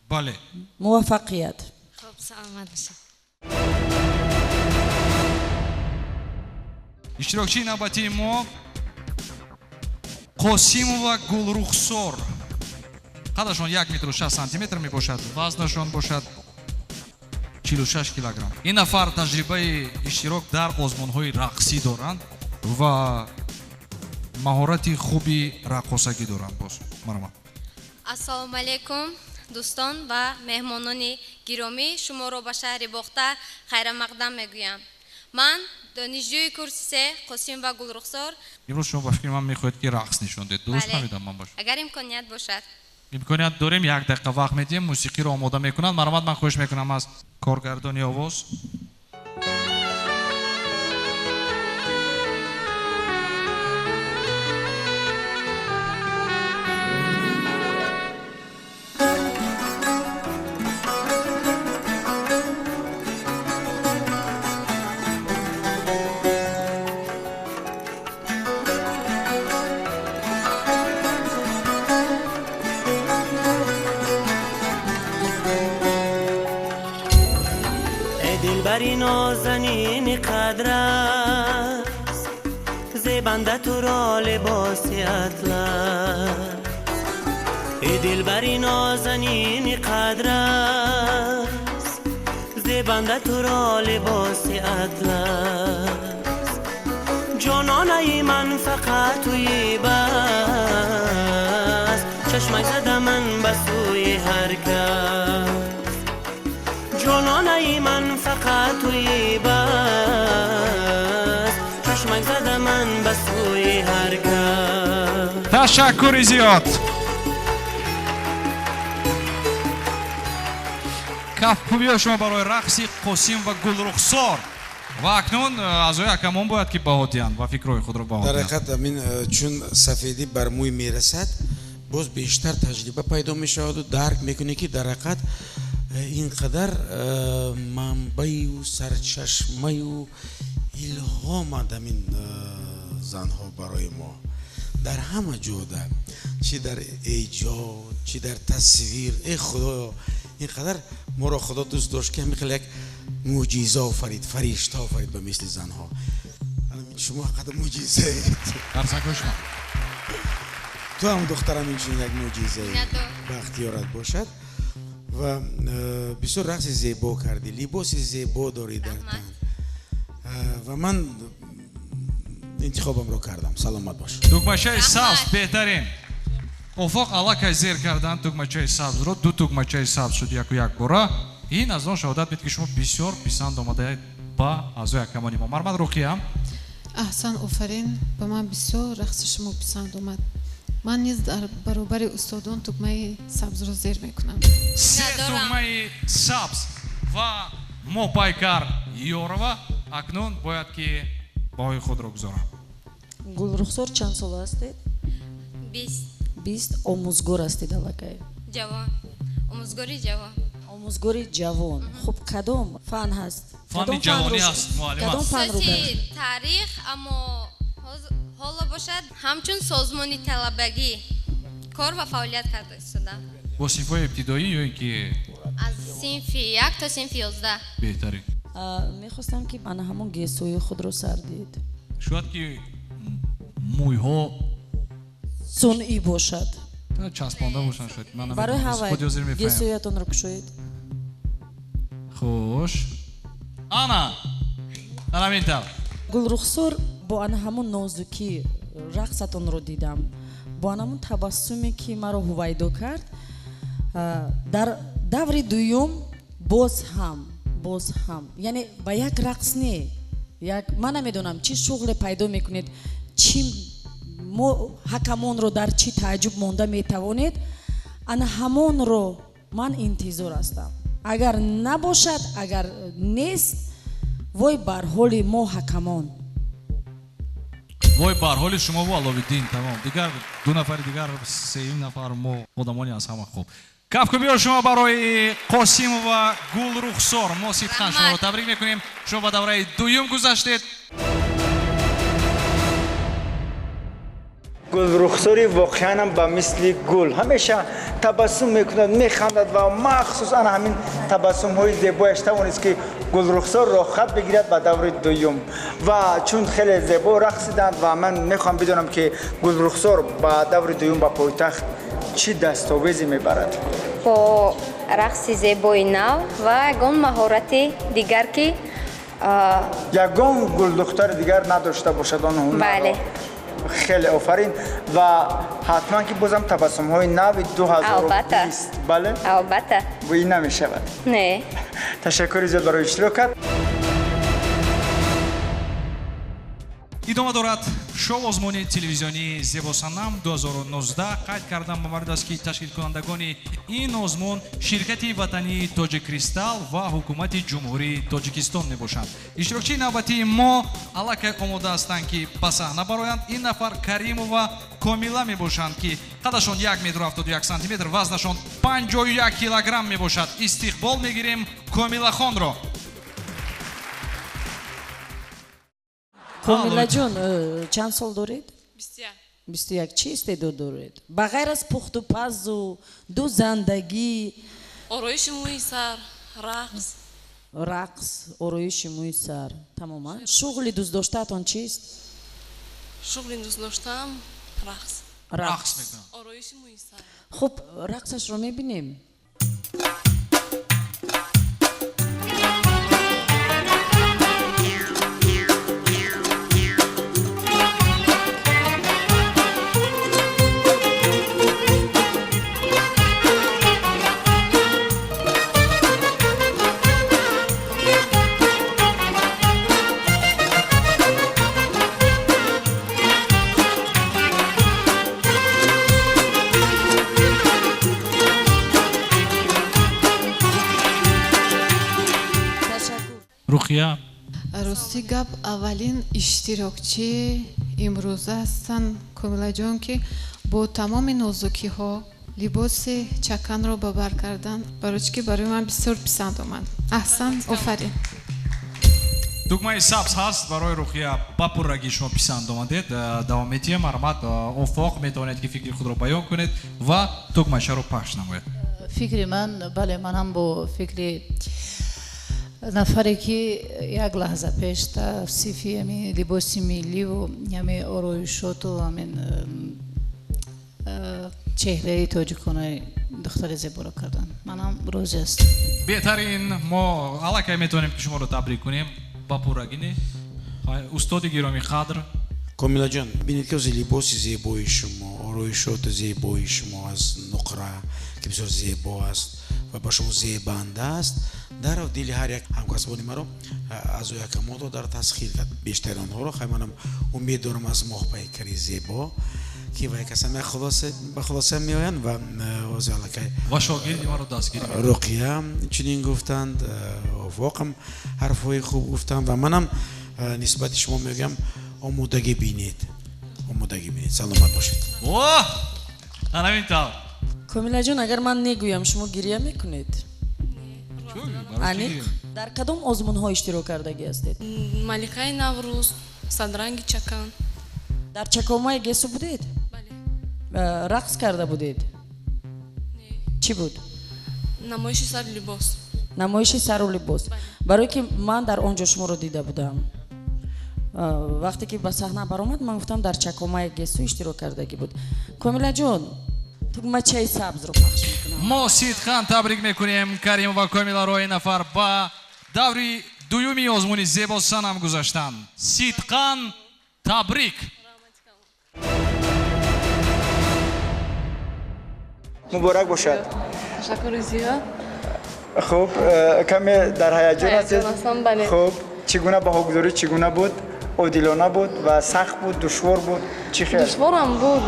Бале, муваффақият. Хуб, саломат бошед. Иштирокчии навбатии мо Қосимова Гулрухсор. Қадашон 1 метру 6 сантиметр мебошад, вазнашон бошад 46 килограмм. Ин нафар таҷрибаи иштирок дар озмунҳои рақсӣ доранд ва маҳорати хуби раққосагӣ доранд. Боз марҳамат. Ассалому алайкум, дӯстон ва меҳмонони гиромӣ, шуморо ба шаҳри Бохтар хайрамақдам мегӯям. Ман донишҷӯи курси се Қосимова Гулрухсор. Имрӯз шумо ба фикри ман мехоҳед, ки рақс нишон диҳед, дуруст фаҳмидам ман бошад? Агар имконият бошад. Имконият дорем, як дақиқа вақт медиҳем, мусиқиро омода мекунанд. Марҳамат, ман хоҳиш мекунам аз коргардони овоз. دلبری نازنین قدر است، زیبنده تو را لباس اطلس. ای دلبری نازنین قدر است، زیبنده تو را لباس اطلس. جانانه من فقط توی بس، چشمک زده من به سوی هر کس. جانانه من فقط توی بس، چشمک زده من به سوی هر کس. تشکر زیاد. کفکوبی شما برای رقص قاسم و گلرخسار. و اکنون اعضای ҳакамон бояд ки баҳо диҳанд ва фикрҳои худро баҳо дар диҳанд. ҳақиқат ҳамин чун сафедӣ бар мӯй мерасад, боз бештар таҷриба пайдо мешаваду дарк мекунӣ, ки дар ҳақиқат ин қадар манбаю сарчашмаю илҳоманд ҳамин занҳо барои мо дар ҳама ҷода, чӣ дар эҷод, чӣ дар тасвир. Эй Худоё, ин қадар моро Худо дӯст дошт, ки ҳамин хел як мӯъҷиза офарид, фаришта офарид ба мисли занҳо. Шумо ҳақиқат мӯъҷизаед. Қарсакҳои шумо. Ту ҳам духтарам инчунин як мӯъҷизаи бахтиёрат бошад. Ва бисёр рақси зебо кардӣ, либоси зебо дорӣ дар тан. Ва ман интихобамро кардам. Саломат бош. Тугмачаи сабз беҳтарин. Офоқ аллакай зер кардан тугмачаи сабзро, ду тугмачаи сабз шуд яку як бора. Ин аз он шаҳодат медиҳад, ки шумо бисёр писанд омадаед ба аъзои ҳакамони мо. Марҳамат Руқия. Аҳсан, офарин, ба ман бисёр рақси шумо писанд омад. Ман низ дар баробари устодон тугмаи сабзро зер мекунам. Се тугмаи сабз ва Мопайкар Ёрова акнун бояд ки баҳои худро гузорам. Гулрухсор, чанд сола ҳастед? 20. 20. Омӯзгор ҳастед аллакай? Ҷавон. Омӯзгори ҷавон. Омӯзгори ҷавон. Хуб, кадом фан ҳаст? Фани ҷавонӣ аст, муаллима. Кадом фанро Хусуси таърих, аммо ҳоло бошад ҳамчун созмони талабагӣ кор ва фаъолият карда истодам. Бо синфҳои ибтидоӣ ё ин ки аз синфи 1 то синфи 11. Беҳтарин. Мехостам, ки ана ҳамон гесӯи худро сар диҳед. Шояд ки мӯйҳо сунъӣ бошад. Часпонда бошанд шояд. Ман барои ҳавай гесӯятонро кушоед. Хуш. Ана. Ана ҳамин тавр. Гулрухсор бо ана ҳамон нозукӣ рақсатонро дидам. Бо ана ҳамон табассуме ки маро ҳувайдо кард. Дар даври дуюм боз ҳам, яъне ба як рақс не, як ман намедонам чӣ шуғле пайдо мекунед, чӣ мо ҳакамонро дар чӣ тааҷҷуб монда метавонед, ана ҳамонро ман интизор ҳастам. Агар набошад, агар нест, вой бар ҳоли мо ҳакамон. Вой бар ҳоли шумо ва Аловиддин, тамом. Дигар ду нафари дигар, сеюм нафар мо одамони аз ҳама хуб. Кафкӯбиҳо шумо барои Қосимова Гулрухсор. Мо сидқан шуморо табрик мекунем. Шумо ба давраи дуюм гузаштед. Гулрухсори воқеан ба мисли гул ҳамеша табассум мекунад, механдад ва махсус ана ҳамин табассумҳои зебояш тавонист ки Гулрухсор роҳхат бигирад ба даври дуюм. Ва чун хеле зебо рақсиданд ва ман мехоҳам бидонам ки Гулрухсор ба даври дуюм ба пойтахт чӣ дастовезе мебарад. Бо рақси зебои нав ва ягон маҳорати дигар ки ягон гулдухтари дигар надошта бошад он ҳунарро. Бале. Хеле офарин ва ҳатман ки бозам табассумҳои нави 2020. Бале? Албатта. Бо ин намешавад. Не. Ташаккури зиёд барои иштирокат. Идома дорад шоу озмуни телевизионии Зебосанам 2019. Қайд кардам ба маврид аст ки ташкилкунандагони ин озмун ширкати ватании Тоҷиккристал ва ҳукумати Ҷумҳурии Тоҷикистон мебошанд. Иштирокчии навбатии мо аллакай омода ҳастанд ки ба саҳна бароянд. Ин нафар Каримова Комила мебошанд ки қадашон 1 метр 71 сантиметр, вазнашон 51 килограмм мебошад. Истиқбол мегирем Комилахонро. Комилаҷон, чанд сол доред? 21. 21. Чӣ истеъдод доред? Ба ғайр аз пухтупазу, дузандагӣ? Ороиши мӯи сар, рақс. Рақс, ороиши мӯи сар. Тамоман. Шуғли дӯстдоштаатон чист? Шуғли дӯстдоштаам рақс. Рақс мекунам. Ороиши мӯи сар. Хуб, рақсашро мебинем. Рухия. Рости гап, аввалин иштирокчии имрӯза ҳастанд Комилаҷон, ки бо тамоми нозукиҳо либоси чаканро ба бар кардан, барои чӣ ки барои ман бисёр писанд омад. Аҳсан, офарин. Тугмаи сабз ҳаст барои Рухия. Ба пуррагӣ шумо писанд омадед. Давом медиҳем. Марҳамат, Офоқ, метавонед ки фикри худро баён кунед ва тугмачаро пахш намоед. Фикри ман, бале, ман ҳам бо фикри нафаре ки як лаҳза пеш тавсифи ҳамин либоси милливу ҳамин ороишоту ҳамин чеҳраи тоҷиконаи духтари зеборо карданд, манам розӣ ҳастам. Беҳтарин. Мо аллакай метавонем ки шуморо табрик кунем ба пуррагӣ. Устоди гиромӣ қадр Комилаҷон, бинед ки либоси зебои шумо, ороишоти зебои шумо аз нуқра ки бисёр зебо аст ва ба шумо зебанда аст, дар дили ҳар як ҳамкасбони маро аъзои ҳакамонро дар тасхир кард. Бештари онҳоро хай манам умед дорам аз моҳпайкари зебо ки вай касан ба хулоса меоянд ва ози аллакай ва шогирди маро дастгирӣ мекунанд. Руқия чунин гуфтанд, Офоқам ҳарфҳои хуб гуфтанд ва манам нисбати шумо мегӯям омодагӣ бинед, омодагӣ бинед. Саломат бошед. Оҳ, ҳамин тавр. Комилаҷон, агар ман негӯям, шумо гиря мекунед? Аниқ? Дар кадом озмунҳо иштирок кардагӣ ҳастед? Маликаи Наврӯз, Садранги Чакан. Дар чакомаи гесу будед? Бале. Рақс карда будед? Не. Чӣ буд? Намоиши сару либос. Намоиши сару либос. Барое ки ман дар он ҷо шуморо дида будам. Вақте ки ба саҳна баромад, ман гуфтам, дар чакомаи гесу иштирок кардагӣ буд. Комилаҷон, тугмачаи сабзро пахш мекунам. Мо сидқан табрик мекунем Каримова Комиларо. Ин нафар ба даври дуюми озмуни Зебосанам гузаштанд. Сидқан табрик. Муборак бошад. Ташаккури зиёд. Хуб, каме дар ҳаяҷон ҳастед? Хуб, чӣ гуна баҳогузорӣ, чӣ гуна буд? Одилона буд ва сахт буд, душвор буд, чӣ хел? Душворам буд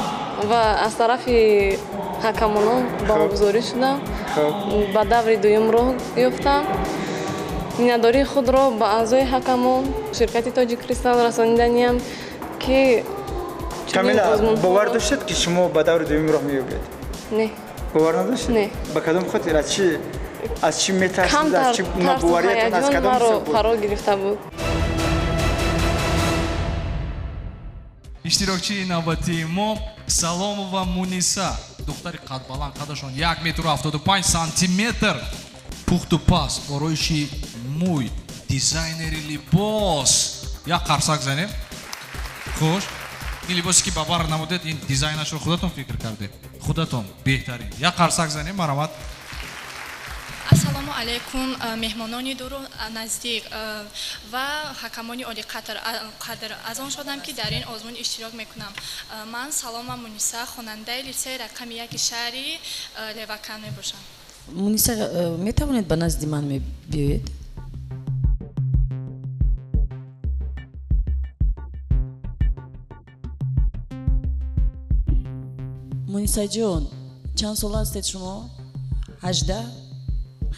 ва аз тарафи ҳакамонон баҳогузорӣ шудам, ба даври дуюм роҳ ёфтам. Миннатдории худро ба аъзои ҳакамон, ширкати Тоҷик Кристал расониданиям, ки Камила, бовар доштед, ки шумо ба даври дуюм роҳ меёбед? Не. Бовар надоштед? Не. Ба кадом хотир? Аз чӣ метарсид? Аз чӣ нобовариятон аз кадом маро фаро гирифта буд. Иштирокчии навбатии мо Саломова Муниса, духтари қадбаланд, қадашон 1 метру 75 сантиметр, пухту паз, ороиши мӯй, дизайнери либос. Як қарсак занем. Хуш, ин либосе ки ба бар намудед, ин дизайнашро худатон фикр кардед? Худатон, беҳтарин. Як қарсак занем, марҳамат. Ассалому алайкум, меҳмонони дуру наздик ва ҳакамони олиқадр. Қадр, аз он шодам, ки дар ин озмун иштирок мекунам. Ман Салома Муниса, хонандаи литсеи рақами яки шаҳри Левакан мебошам. Муниса, метавонед ба назди ман биёед? Мунисаҷон, чанд сола ҳастед шумо? 18.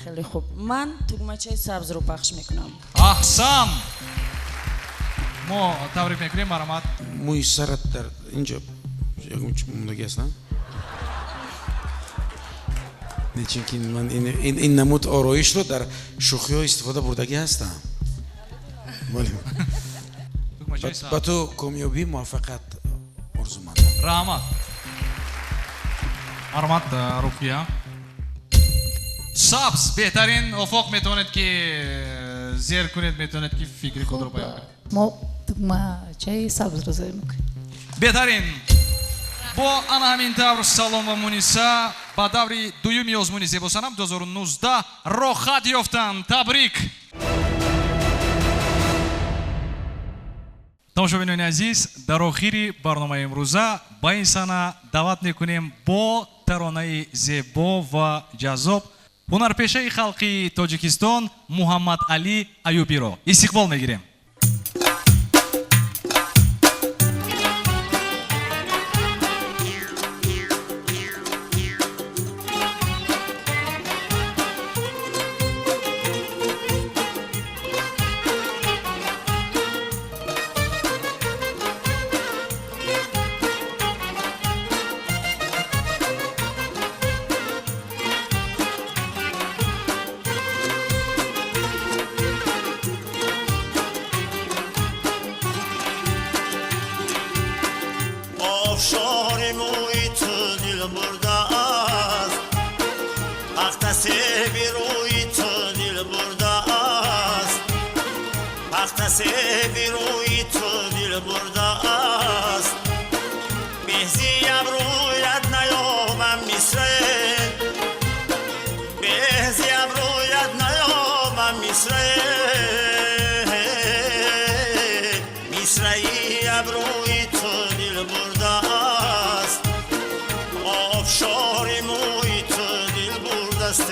Хеле хуб, ман тугмачаи сабзро пахш мекунам. Аҳсан, мо табрик мекунем, марҳамат. Мӯи сарат дар инҷо ягон чӣ мондагӣ аст, не? Чунки ман ин намуд ороишро дар шӯхиҳо истифода бурдагӣ ҳастам. Ба ту комёбӣ, муваффақият орзумандам. Раҳмат, марҳамат, Руқия. Сабз беҳтарин. Офоқ, метавонед ки зер кунед, метавонед ки фикри худро баён кунед. Мо тугмачаи сабзро зер мекунем. Беҳтарин. Бо ана ҳамин тавр Салом ва Муниса ба даври дуюми озмуни Зебосанам 2019 роҳхат ёфтанд. Табрик. Тамошобинони азиз, дар охири барномаи имрӯза ба ин саҳна даъват мекунем бо таронаи зебо ва ҷаззоб ҳунарпешаи халқи Тоҷикистон Муҳаммад Алӣ Аюбиро истиқбол мегирем. Афшори мӯи ту дил бурдааст, пахтасеби рӯи ту дил бурдааст, пахтасеби рӯи ту дил бурдааст. Беҳзи абрӯят наёбам мисре, беҳзи абрӯят наёбам мисре, мисраи абрӯи ту дил бурдааст, обшори мӯи ту дил бурдаст.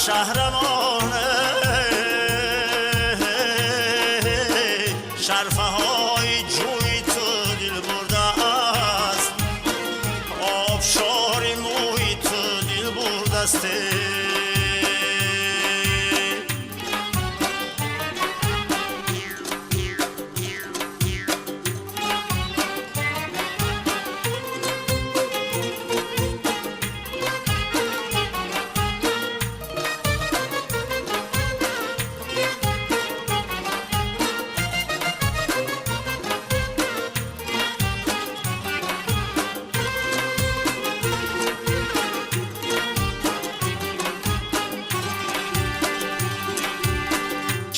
Шаҳрамон, шарфаҳои ҷӯи ту дил бурдааст, обшори мӯи ту дил бурдаст.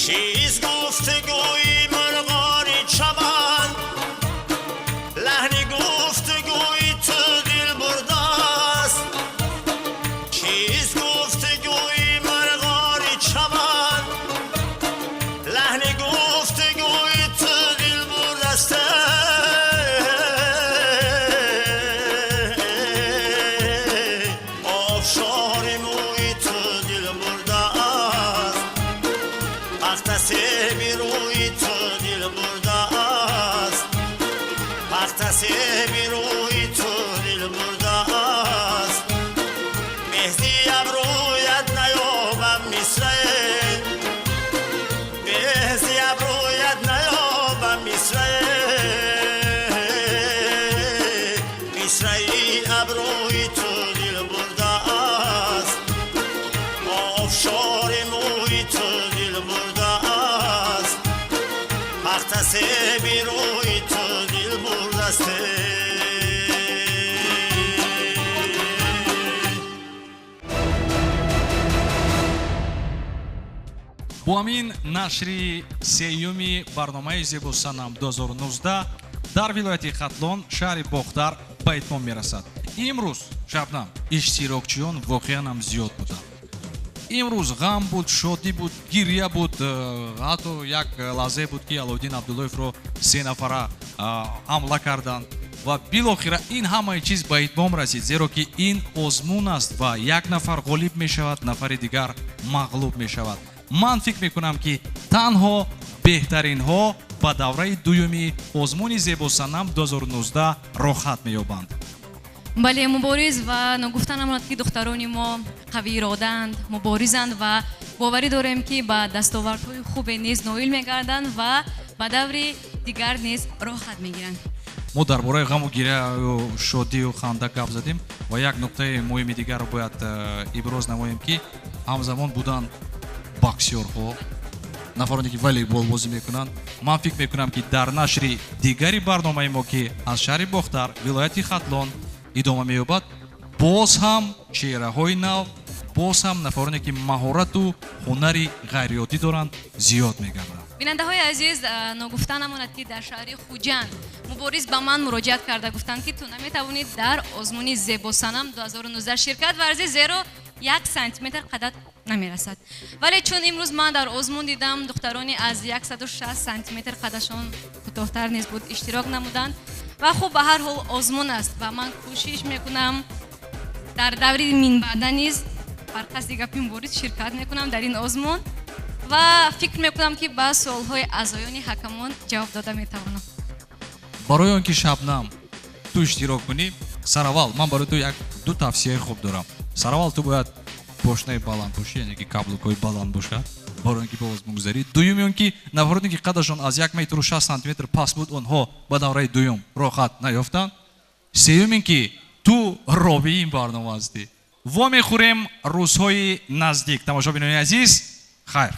Чиз гуфтугӯи мурғони чаман, лаҳни гуфтугӯи ту дил бурдааст. Чиз гуфтугӯи мурғони чаман, лаҳни гуфтугӯи ту дил бурдаст. Обшори мӯи ту дил бурдааст, пахта себи рӯи ту дил бурдааст, пахта себи рӯи ту дил бурдааст. Меҳди абрӯят наёбам мисрае, меҳди абрӯят наёбам мисрае, мисраи абрӯи ту дил бурдааст, обшори мӯи ту дил бурдааст, пахта себи рӯи ту дил бурдаст. Бо ҳамин нашри сеюми барномаи Зебосанам 2019 дар вилояти Хатлон, шаҳри Бохтар ба итмом мерасад. Имрӯз, Шабнам, иштирокчиён воқеан ҳам зиёд буданд. Имрӯз ғам буд, шодӣ буд, гиря буд, ҳатто як лаҳзае буд, ки Алоуддин Абдуллоевро се нафара ҳамла карданд ва билохира ин ҳамаи чиз ба итмом расид, зеро ки ин озмун аст ва як нафар ғолиб мешавад, нафари дигар мағлуб мешавад. Ман фикр мекунам, ки танҳо беҳтаринҳо ба давраи дуюми озмуни Зебосанам 2019 роҳхат меёбанд. Бале, Мубориз, ва ногуфта намонад, ки духтарони мо қавиироданд, муборизанд ва боварӣ дорем, ки ба дастовардҳои хубе низ ноил мегарданд ва ба даври дигар низ роҳхат мегиранд. Мо дар бораи ғаму гиряю шодию ханда гап задем ва як нуқтаи муҳими дигарро бояд иброз намоем, ки ҳамзамон буданд боксёрҳо, нафароне ки волейбол бозӣ мекунанд. Ман фикр мекунам, ки дар нашри дигари барномаи мо, ки аз шаҳри Бохтар, вилояти Хатлон идома меёбад, боз ҳам чеҳраҳои нав, боз ҳам нафароне ки маҳорату ҳунари ғайриоддӣ доранд, зиёд мегарданд. Бинандаҳои азиз, ногуфта намонад, ки дар шаҳри Хуҷанд Мубориз ба ман муроҷиат карда гуфтанд, ки ту наметавонӣ дар озмуни Зебосанам 2019 ширкат варзӣ, зеро 1 сантиметр қадат намерасад. Вале чун имрӯз ман дар озмун дидам, духтарони аз 160 сантиметр қадашон кӯтоҳтар низ буд, иштирок намуданд. Ва хуб, ба ҳар ҳол озмун аст ва ман кӯшиш мекунам дар даври минбаъда низ бар қасди гапи Мубориз ширкат мекунам дар ин озмун ва фикр мекунам, ки ба суолҳои аъзоёни ҳакамон ҷавоб дода метавонам. Барои он ки, Шабнам, ту иштирок кунӣ, сараввал ман барои ту як ду тавсияи хуб дорам. Сараввал ту бояд пошнаи баланд пӯшӣ, яъне ки каблукҳои баланд бошад, барои он ки ба озмун гузарӣ. Дуюми он ки нафароне ки қадашон аз 1 метру 6 сантиметр паст буд, онҳо ба давраи дуюм роҳхат наёфтанд. Сеюм ин ки ту ровии ин барнома ҳастӣ. Вомехӯрем рӯзҳои наздик. Тамошобинони азиз, хайр.